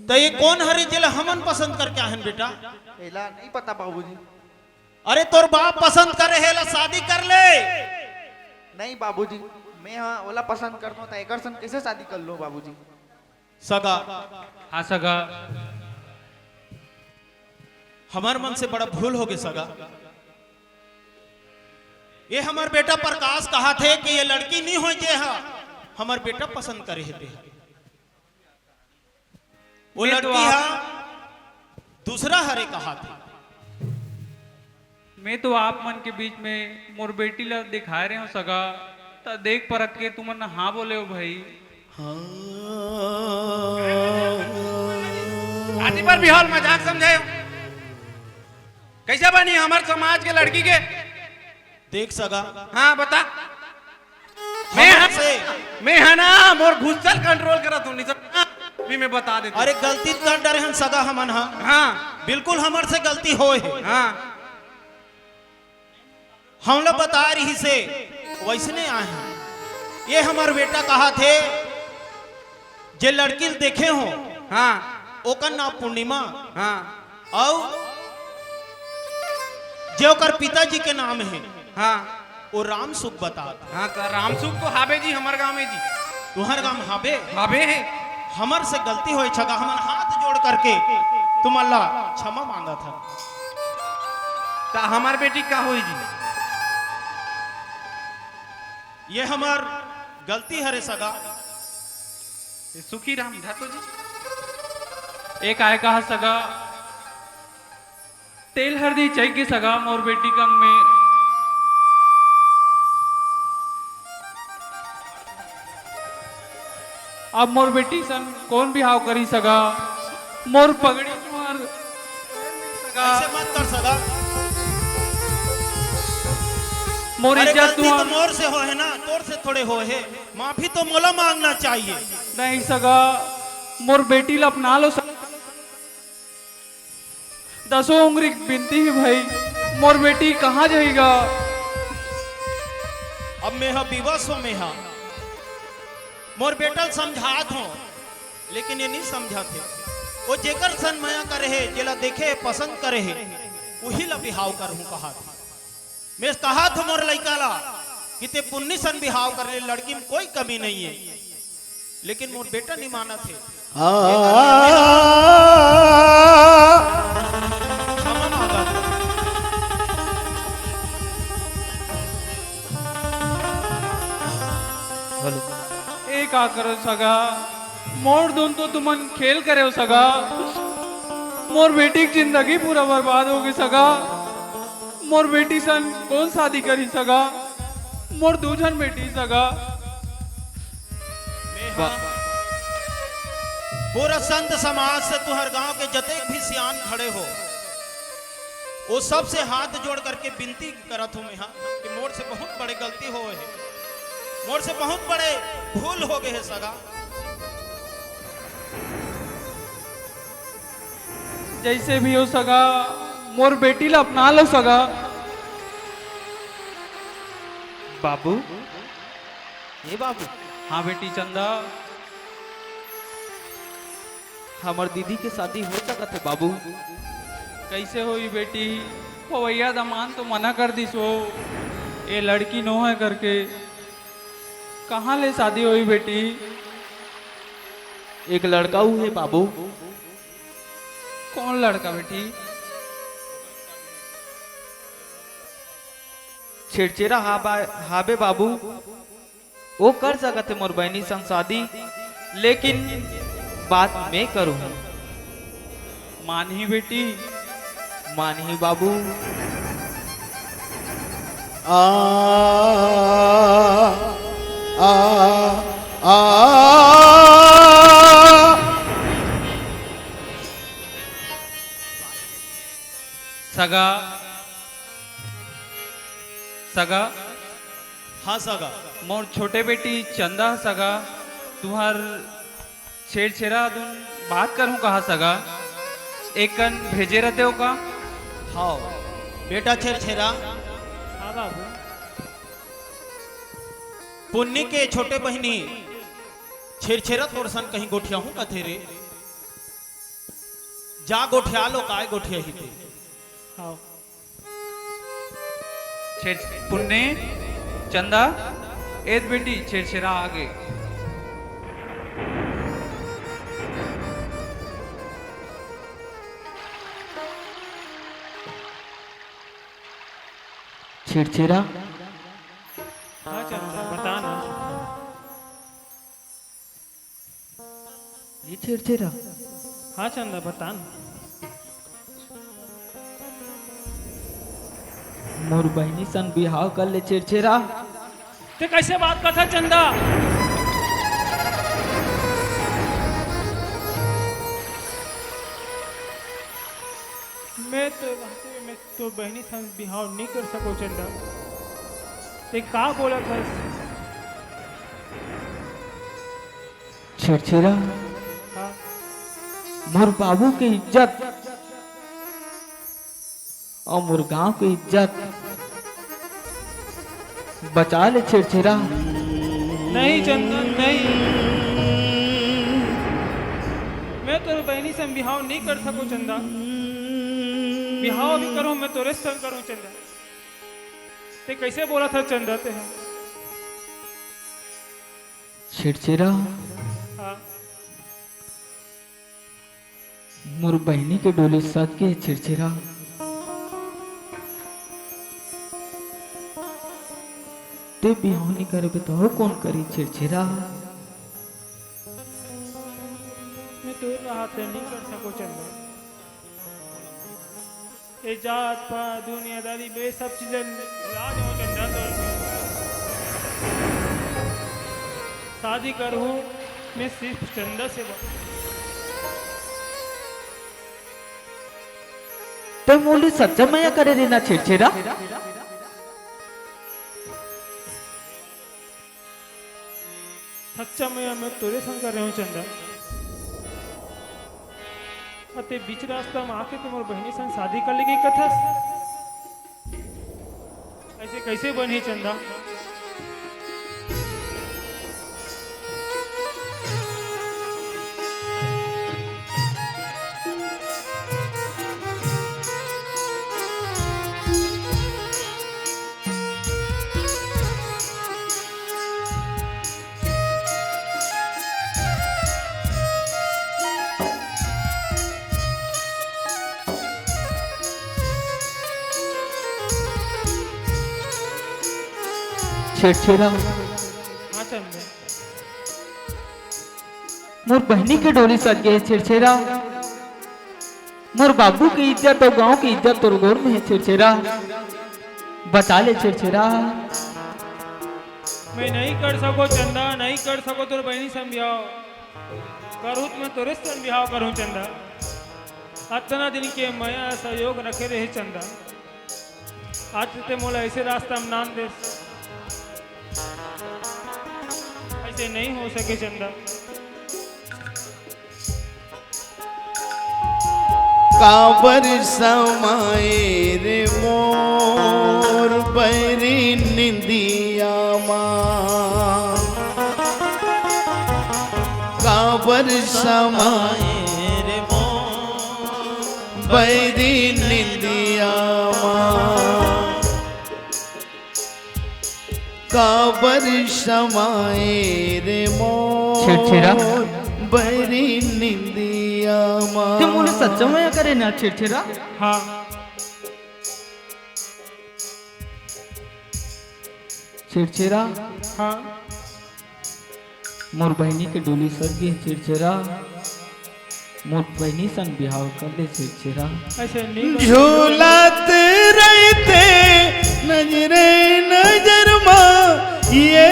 त ये कोन हरे जेला हमन पसंद करके आहन बेटा? एला नहीं पता बाबूजी। अरे तोर बाप पसंद करे हे, एला शादी कर ले। नहीं बाबूजी, मैं हा ओला पसंद करथों, त एकर संग कैसे शादी कर लूं बाबूजी? सगा। हाँ सगा। हमर मन से बड़ा भूल होगे सगा। ये हमर बेटा प्रकाश कहाथे कि ये लड़की नहीं होय जे हा हमर बेटा पसंद करे हे ते। वो मैं तो लड़की आप हा दूसरा हरे कहाथे। मैं तो आप मन के बीच में मोर बेटी ला दिखाए रहे हूँ सगा, त देख परख के तुमन हाँ बोले हो भाई। हाँ। आदि पर बिहाल मजाक समझे हो? कैसे बनी हमर समाज के लड़की के? देख सगा। हाँ, बता। मैं हमर ह-, से मैं ह ना, मोर गुस्सा ल control करत हूँ, नहीं तो भी मैं बता देता हूँ। अरे गलती कर डरे हन सगा हमन ह। हाँ। बिल्कुल हमर से गलती होय हे। हाँ। हमला बताय रहिसे, वैसने आए हन। ये हमर बेटा कहाथे, जे लड़की ल देखे हो, हाँ। ओकर नाम पूर्णिमा। हाँ। अउ जे ओकर पिताजी के नाम हे, हाँ। वो रामसुख बतात। हाँ, त रामसुख तो हाबे जी, हमर गाँव में जी। तुहर गाँव हाबे? हाबे हे। हमर से गलती होय छगा, हमन हाथ जोड़ करके तुमन ला क्षमा मांगत हन। त हमर बेटी का होई जी? ये हमर गलती हरे सगा। ये सुखी राम धातो जी। एक आय कहा सगा, तेल हरदी चइके सगा मोर बेटी के अंग में। अब मोर बेटी सन कोन बिहाव करी सगा? मोर पगड़ी तुहर सगा। ऐसे मत कर सगा। मोर अरे इज्जत गलती तो तुहर मोर से होहे ना, तोर से थोड़े होहे। माफी तो मोला मांगना चाहिए। नहीं सगा, मोर बेटी ला अपना लो सगा। दसों उंगरी बिनती हे भाई, मोर बेटी कहाँ जाही गा? अब मेहा बिवस हो मेहा। मोर बेटा ल समझात हो, लेकिन ये नहीं समझत हे। वो जेकर सन मया करे हे, जेला देखे हे, पसंद करे हे, उही ला बिहाव करहूँ कहात हे। मैं कहात हो मोर लइका ला कि ते पुन्नी सन बिहाव कर ले, लड़की में कोई कमी नहीं है, लेकिन मोर बेटा नहीं मानत हे। हाँ। क्षमा मांगत हो। हेलो। ए का करो सगा, मोर दुन तो तुमन खेल करे हो सगा, मोर बेटी की जिंदगी पूरा बर्बाद होगे सगा। मोर बेटी सन कोन शादी करही सगा? मोर दू झन बेटी सगा। मेहा पूरा संत समाज से तुहर गांव के जतेक भी सियान खड़े हो, वो सब से हाथ जोड़ करके बिनती करत हूँ मेहा कि मोर से बहुत बड़े गलती होय हे, मोर से बहुत बड़े भूल होगे हे सगा। जैसे भी हो सगा, मोर बेटी ला अपना लो सगा। बाबू। ए बाबू। हाँ बेटी चंदा। हमर दीदी के शादी हो सकत हे बाबू। कैसे होई बेटी? पवैया दमान तो मना कर दिस हो, ए लड़की नो है करके। कहाँ ले शादी होई बेटी? एक लड़का हू हे बाबू। कौन लड़का बेटी? छेरछेरा हाबा-, हाबे बाबू। वो कर सकत हे मोर बहिनी संग शादी, लेकिन बात मैं करूँ। मानही बेटी। मानही बाबू। आ, आ, आ। सगा, सगा। हाँ सगा। मोर छोटे बेटी चंदा सगा, तुहर छेरछेरा दुन बात करहूँ कहा सगा? एक कन भेजे रहते हो का? हाव। बेटा छेरछेरा। हाँ बाबू। पुन्नी के छोटे बहिनी छेरछेरा तोर सन कहीं गोठियाहूँ कथे रे। जा गोठिया लो, काय गोठियाही ते। हाव। छेर-, पुन्नी, चंदा, एद बेटी, छेरछेरा आगे। छेरछेरा। हाँ चंदा, बता ना। ये छेरछेरा। हाँ चंदा, बता ना। मोर बहिनी सन बिहाव कर ले छेरछेरा। ते कैसे बात करथा चंदा? मैं तो रहते में तो बहिनी सन बिहाव नहीं कर सको चंदा। ते का बोलत हस? छेरछेरा, हाँ। मोर बाबू के इज्जत अउ मोर गांव के इज्जत बचा ले छेरछेरा। नहीं चंदन, नहीं। मैं तोर बहिनी से बिहाव नहीं कर सकूं चंदा। बिहाव भी करूं मैं तोरे संग करूं चंदा। ते कैसे बोलत हस चंदा ते? छेरछेरा। हाँ। मोर बहिनी के डोली सज गे छेरछेरा। ते बिहाव नइ करबे त अउ कोन करही छेरछेरा? मैं तोर रहते नहीं कर सको चंदा। ये जात पात दुनियादारी में सब चीजें भुला जाओ चंदा तो। शादी करूं मैं सिर्फ चंदा से बस। ते मोर ले सच्चा मया करे रे ना छेरछेरा। सच्चा मया मैं तोरे संग कर रहे हूँ चंदा। अते बीच रास्ता में आके ते मोर बहिनी संग शादी कर लेगे कथस। ऐसे कैसे बनही चंदा? छेरछेरा। हाँ चंदा। मोर बहिनी के डोली सज गे हे छेरछेरा। मोर बाबू के इज्जत अउ गांव के इज्जत तोर गोड़ में हे छेरछेरा। बचा ले छेरछेरा। मैं नहीं कर सको चंदा, नहीं कर सको तोर बहिनी संग बिहाव। करूँ त मैं तोरे संग बिहाव करूँ चंदा। अतना दिन के मया सहयोग रखे रहे चंदा। आज ते मोला ऐसे रास्ता में नान देस। ऐसे नहीं हो सके चंदा। काबर समाए रे मोर बैरी निंदिया मा, काबर समाए रे मोर बैरी निंदिया मा। काबर समाए रे मोर छेरछेरा। बैरी निंदिया मा। ते मोला सच्चा मया करे ना छेरछेरा? हाँ। छेरछेरा। हाँ। मोर बहिनी के डोली सज गे छेरछेरा। मोर बहिनी संग बिहाव कर ले छेरछेरा। ऐसे नहीं बोल। झूलत रहिते नजरे नजर मा, ये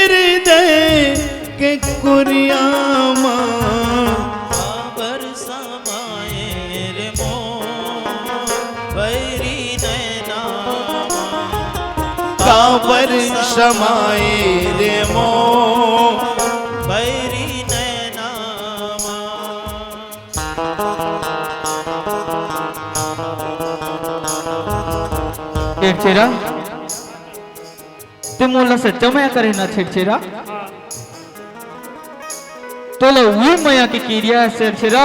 हृदय के कुरिया मा। काबर समाए रे मोर बैरी नैना मा। काबर समाए रे मोर बैरी नैना मा। छेरछेरा, ते मोला सच्चा मया करे ना छेरछेरा? हाँ। तोला उही मया के किरिया हे छेरछेरा।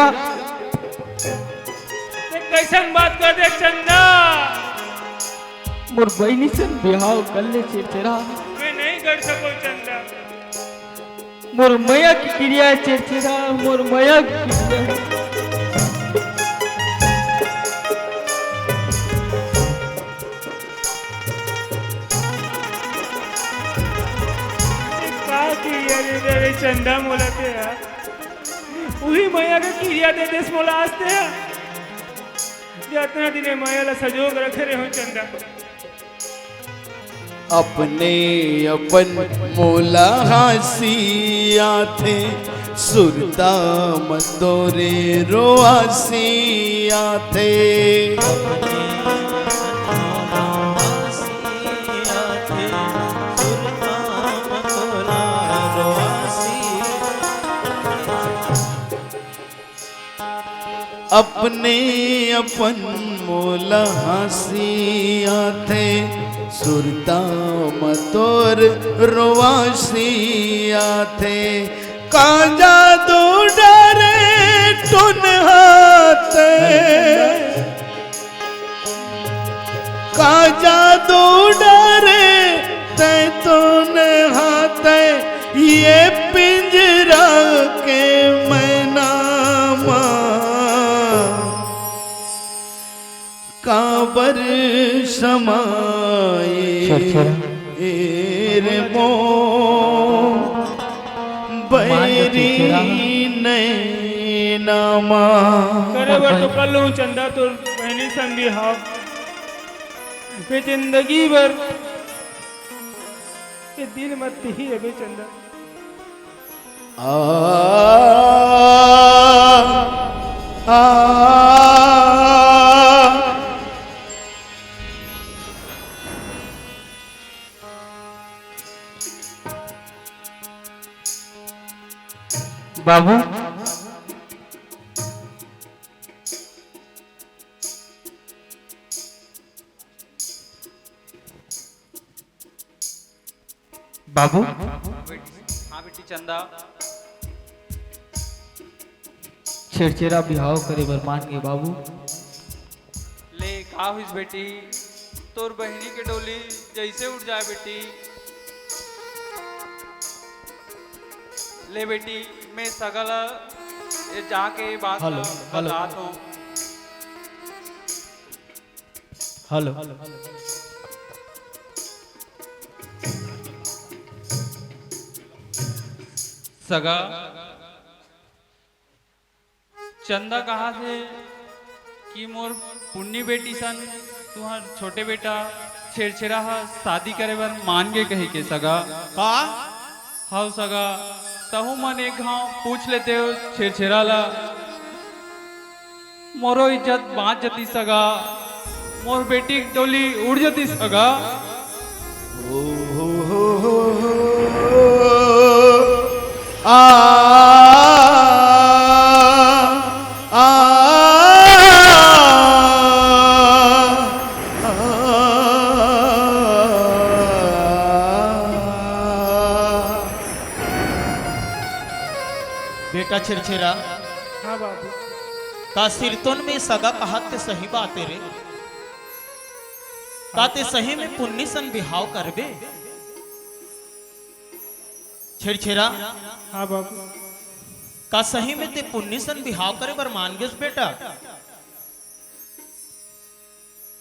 ते कइसन बात कर दे चंदा? मोर बहिनी सन बिहाव कर ले छेरछेरा। मैं नहीं कर सको चंदा। मोर मया के किरिया हे छेरछेरा, मोर मया के किरिया हे। का किरिया दे दे रे चंदा मोला ते यार? उही मया के किरिया दे देस मोला आज ते यार। जतना दिन ए मया ला सजो के रखे रहे हो चंदा। अपने अपन मोला हाँसी आथे, सुरता म तोरे रोआसी आथे। अपने अपन मोला हाँसी आथे, सुरता म तोर रोआसी आथे। का जादू डारे टुन हाथे, का जादू डारे तै तोन हाथे, ये पिंजरा के मैना मा काबर समाए छेरछेरा। एर मो मान के बैरी छेरछेरा। नैना मा। करे बर तो कर लूं चंदा, तोर बहिनी सन बिहाव। ये जिंदगी भर ये दिल मत ही अबे चंदा। आ, आ। बाबू, बाबू। हाँ बेटी, हाँ बेटी चंदा। छेरछेरा बिहाव करे बर मान गे बाबू। ले का होइस बेटी, तोर बहिनी के डोली जइसे उठ जाए बेटी। ले बेटी, मैं सगा ला ये जाके बात हेलो, ला हेलो। बतात हूँ। हेलो। सगा, चंदा कहा थे कि मोर पुन्नी बेटी सन तुहर छोटे बेटा छेरछेरा ह शादी करे बर मान गे कहिके सगा। का? हव सगा, तहू मन एक घांव पूछ लेते हो छेरछेरा ला। मोरो इज्जत बाँच जतिस सगा, मोर बेटी के डोली उड़ जतिस सगा। ओ हो हो हो हो। आ, आ, आ। बेटा छेरछेरा। हाँ बाबू। का सिरतोन में सगा कहत ते सही बात हे रे? का ते सही में पुन्नी सन बिहाव करबे? छेरछेरा। हाँ बाबू। का सही में ते पुन्नी सन बिहाव करे बर मान गेस बेटा?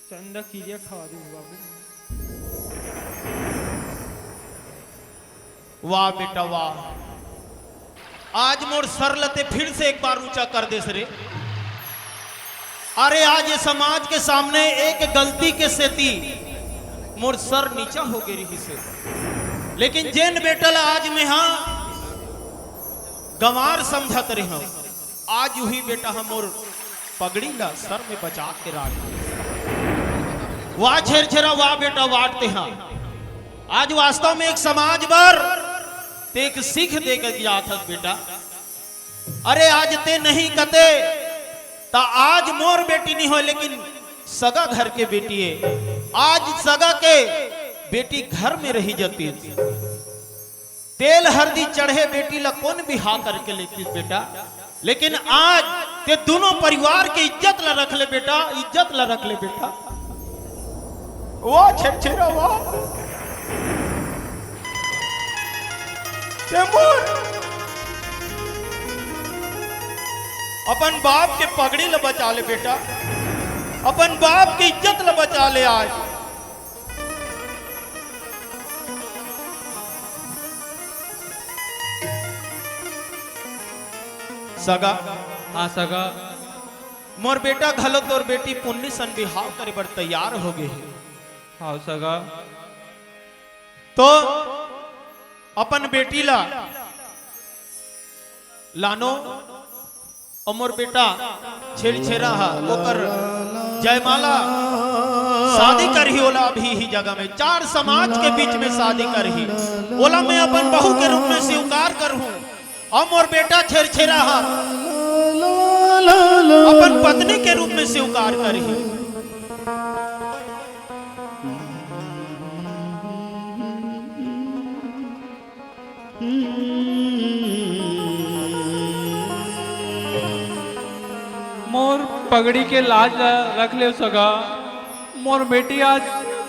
चंदा किरिया खवा दे बाबू। वाह बेटा वाह, आज मोर सर ल ते फिर से एक बार ऊंचा कर देस रे। अरे आज ये समाज के सामने एक गलती के सेती मोर सर नीचा हो गे रिहिस हे, लेकिन जेन बेटा ल आज मैं हा गंवार समझत रेहेंव, आज उही बेटा ह मोर पगड़ी ला सर में बचा के राख। वाह छेरछेरा, वाह बेटा, वाह तेहा। आज वास्तव में एक समाज बर ते एक सीख दे के जात हस बेटा। अरे आज ते नहीं कते, त आज मोर बेटी नहीं होय, लेकिन सगा घर के बेटी हे। आज सगा के बेटी घर में रही जतिस, तेल हरदी चढ़े बेटी ला कोन बिहा करके लेतिस बेटा? लेकिन आज ते दोनों परिवार के इज्जत ला रख ले बेटा, इज्जत ला रख ले बेटा। वाह छेरछेरा वाह। ते मोर अपन बाप के पगड़ी ला बचा ले बेटा, अपन बाप के इज्जत ला बचा ले। आज सगा, हाँ सगा। मोर बेटा घलो तोर बेटी पुन्नी सन बिहाव करे बर तैयार हो गे हे। हाँ सगा। तो अपन बेटी ला लानो, अउ मोर बेटा छेरछेरा हा ओकर जयमाला शादी करही, ओला अभी ही जगह में चार समाज के बीच में शादी करही, ओला मैं अपन बहू के रूप में स्वीकार करहूं। अउ मोर बेटा छेरछेरा हा अपन पत्नी के रूप में स्वीकार करही। मोर पगड़ी के लाज ला रख ले सगा, मोर बेटी आज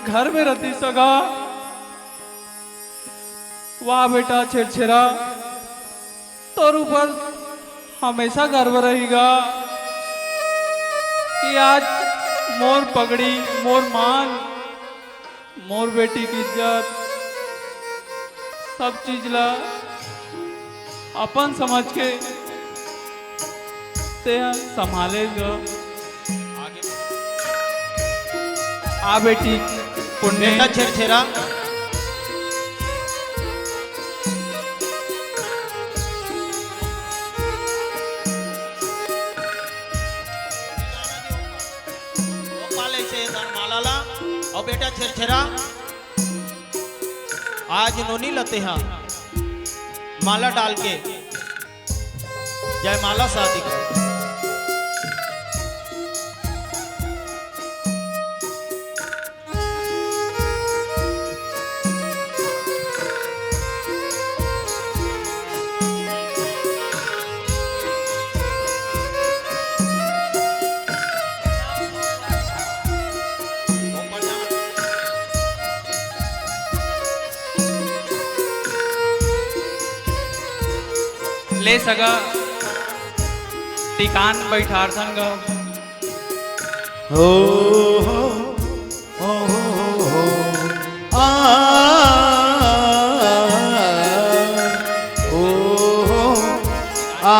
घर में रहती सगा। वाह बेटा छेरछेरा, तोर ऊपर हमेशा गर्व रहेगा कि आज मोर पगड़ी, मोर मान, मोर बेटी की इज्जत, सब चीज ला अपन समझ के ते ह संभाले ग। आ बेटी पुन्नी। बेटा छेरछेरा। ओ पाले से माला ला, अउ बेटा छेरछेरा। आज नोनी ला तेहा माला डाल के जयमाला शादी कर। ले सगा, टिकान बैठारथन गा। हो, हो, हो, हो, हो, आ, ओ, हो, आ,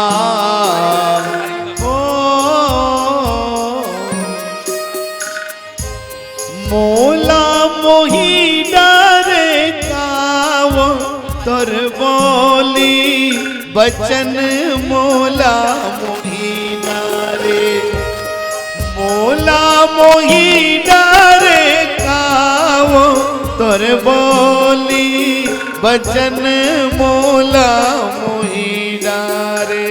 ओ। मोला मोही डारे कावो तोर बोली बचन मोला मोही डारे। मोला मोही डारे कावो तोर बोली बचन मोला मोही डारे।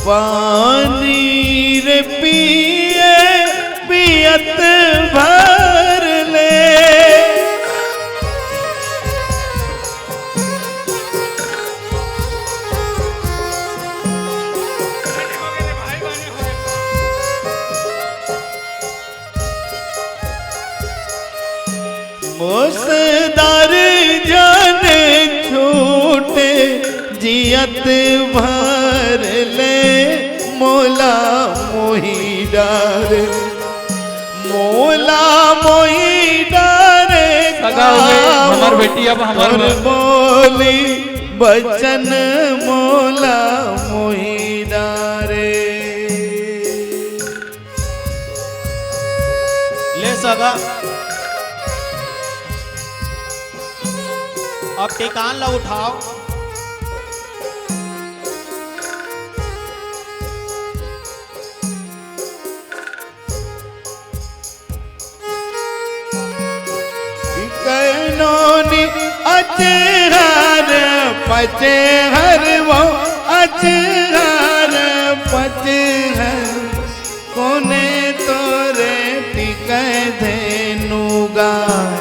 पानी रे पिए पियत भर ले। मोसदार जाने छूटे जियत भर ले मोला मोही डार। मोला मोही डारे सगा हो गए, हमर बेटी अब हमर मोर बोली बचन मोला मोही डारे। ले सगा, अब टिकान ला उठाओ। कैनो नी अचहर पचहर वो, अचहर पचहर कोने तोरे टिकै धेनु गाय।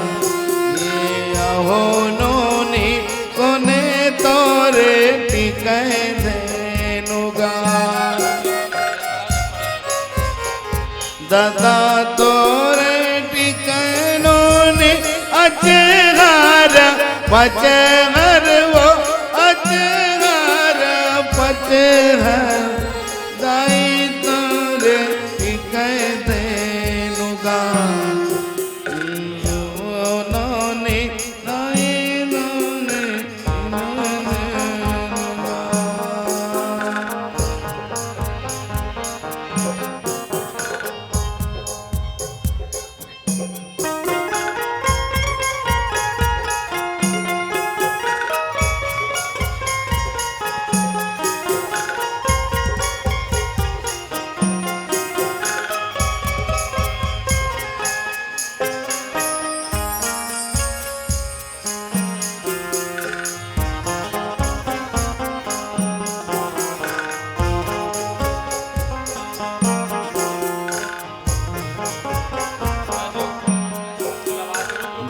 ये अहो नोनी कोने तोरे टिकै धेनु गाय। दादा तोरे टिकनो ने अचहर पचहर वो, अचहर पचहर दाई तोरे टिकै धेनु गाय। नोनी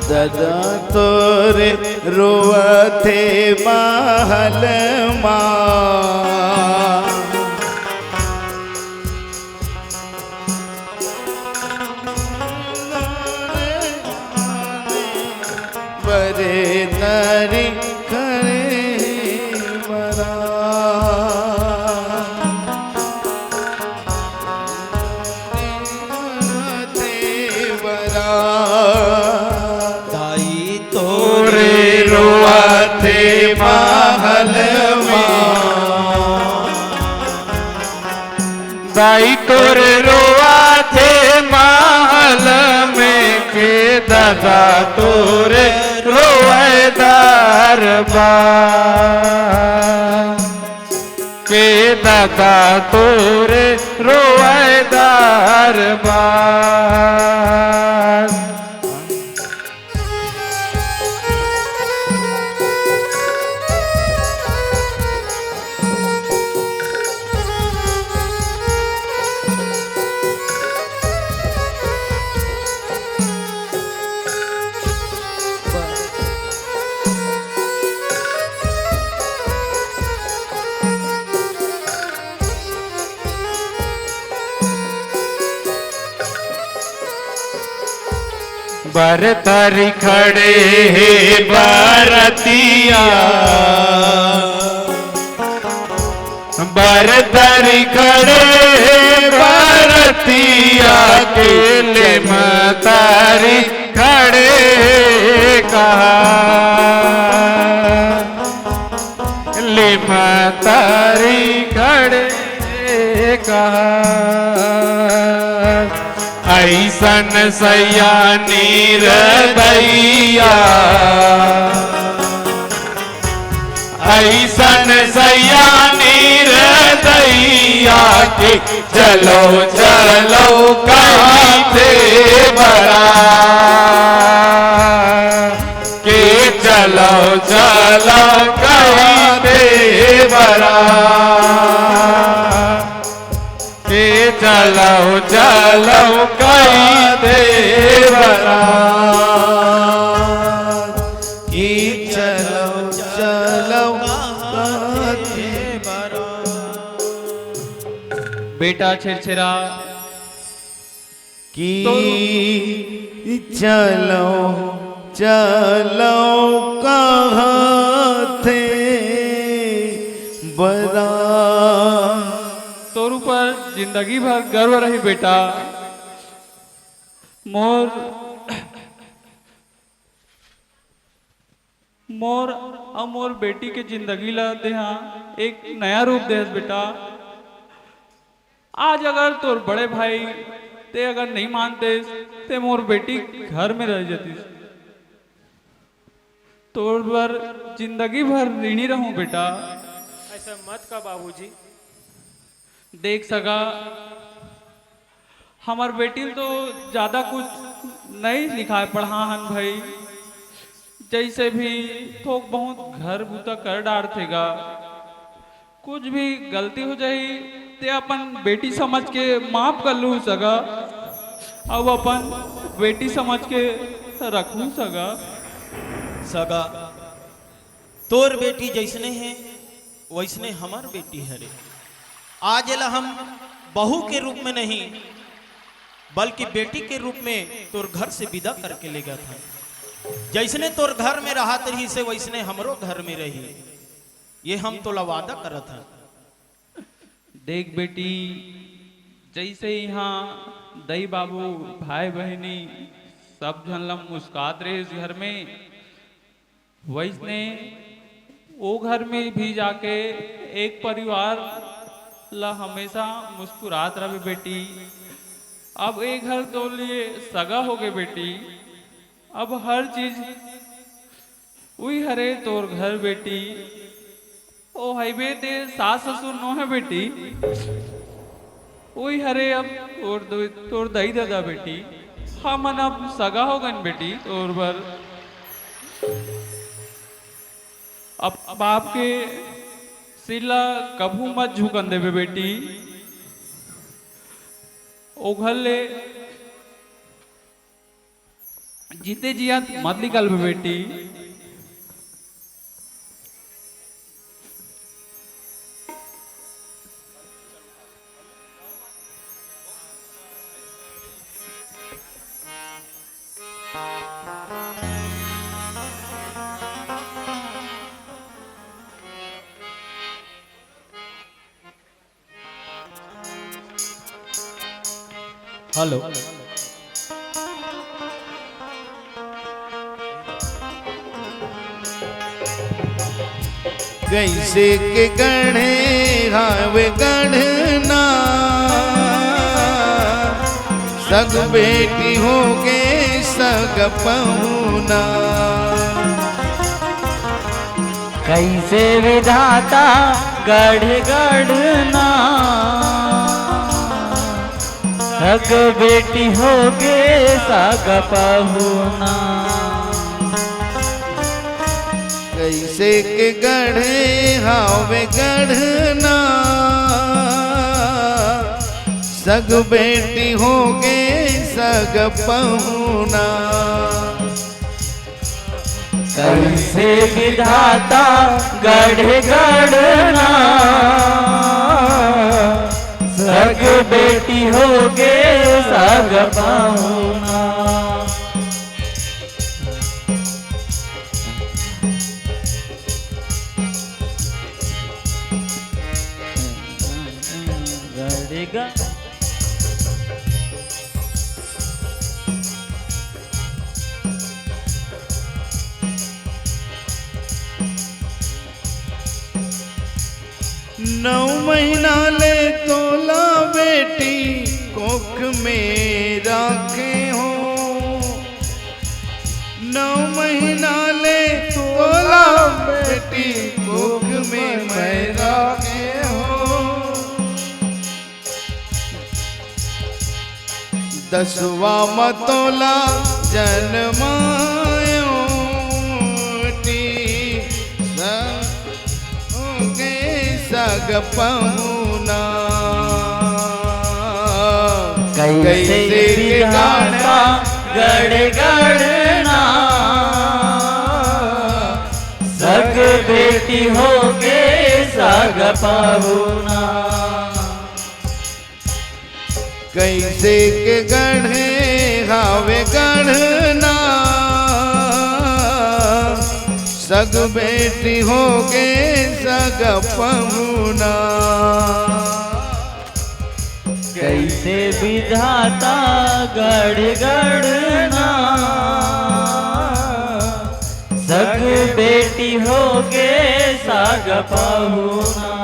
ददा तोरे रोवथे महल मा। बरे तारी खड़े बरा। दाई तोरे रोवथे महल मा। दाई तोरे रोवथे महल में के दादा तोरे रोवै दरबार। के दादा तोरे रोवै दरबार। बरतरी खड़े हे बरतिया, बरतरी खड़े हे बरतिया के ले मतारी खड़े कहा, ले मतारी खड़े कहा। अइसन सैया निरदैया, अइसन सैया निरदैया के चलो चलो कहिथे बरा, के चलो चलो कहिथे बरा। के चलो चलो कहिथे बरा, के चलो चलो कहिथे बरा। बेटा छेरछेरा कि तो चलो चलो कहिथे बरा। तोर ऊपर जिंदगी भर गर्व रही बेटा। मोर मोर अउ मोर बेटी के जिंदगी ला तेहा एक नया रूप देहस बेटा। आज अगर तोर बड़े भाई ते अगर नहीं मानतेस, ते मोर बेटी घर में रह जतिस। तोर बर जिंदगी भर ऋणी रहूं बेटा। ऐसा मत का बाबूजी। देख सगा, हमर बेटी ल तो ज्यादा कुछ नहीं लिखाए पढ़ा हन भाई, जैसे भी थोक बहुत घर बूता कर डारथे गा। कुछ भी गलती हो जाही ते अपन बेटी समझ के माफ कर लू सगा, अउ अपन बेटी समझ के रखू सगा। सगा, तोर बेटी जैसने हे वैसने हमर बेटी हरे। आज एला हम बहू के रूप में नहीं बल्कि बेटी के रूप में तोर घर से विदा करके लेगत हन। जैसने तोर घर में रहत रहिसे वैसने हमरो घर में रही, ये हम तोला वादा करत हन। देख बेटी, जैसे इहाँ दई बाबू, भाई बहिनी सब झन ला मुस्कात रहिस घर में, वैसने ओ घर में भी जाके एक परिवार ला हमेशा मुस्कुरात रहबे बेटी। अब ए घर तो लिए सगा होगे बेटी, अब हर चीज उही हरे तोर घर बेटी। ओ हइबे ते सास ससुर नो हे बेटी, उही हरे अब तोर दो-, तोर दई ददा बेटी। हमन अब सगा हो गन बेटी तोर बर। अब बाप के सिर ला कभू मत झुकन देबे बेटी। ओ घर ले जीते जियत मत निकलबे बेटी। हेलो। कैसे के गढ़े हावे गढ़ना, सग बेटी होगे सग पहुना। कैसे विधाता गढ़ गढ़ना, सग बेटी होगे सग पहुना। कैसे के गढ़े हावे गढ़ना, सग बेटी होगे सग पहुना। कैसे विधाता गढ़े गढ़ना, सग बेटी होगे सग पहुना। गढ़े ग- नौ महीना ले तोला बेटी कोख में राखे हो, नौ महीना ले तोला बेटी कोख में मैं राखे हो। दसवा म तोला जनमायो टी स-, होगे सग पहुना। कैसे कैसे विधाता गढ़ गढ़ना, सग बेटी होगे सग पहुना। कैसे के गढ़े हावे गढ़ना, सग बेटी होगे सग पहुना। कैसे ते विधाता गढ़ गढ़ ना, सग बेटी होगे साग पाहुना।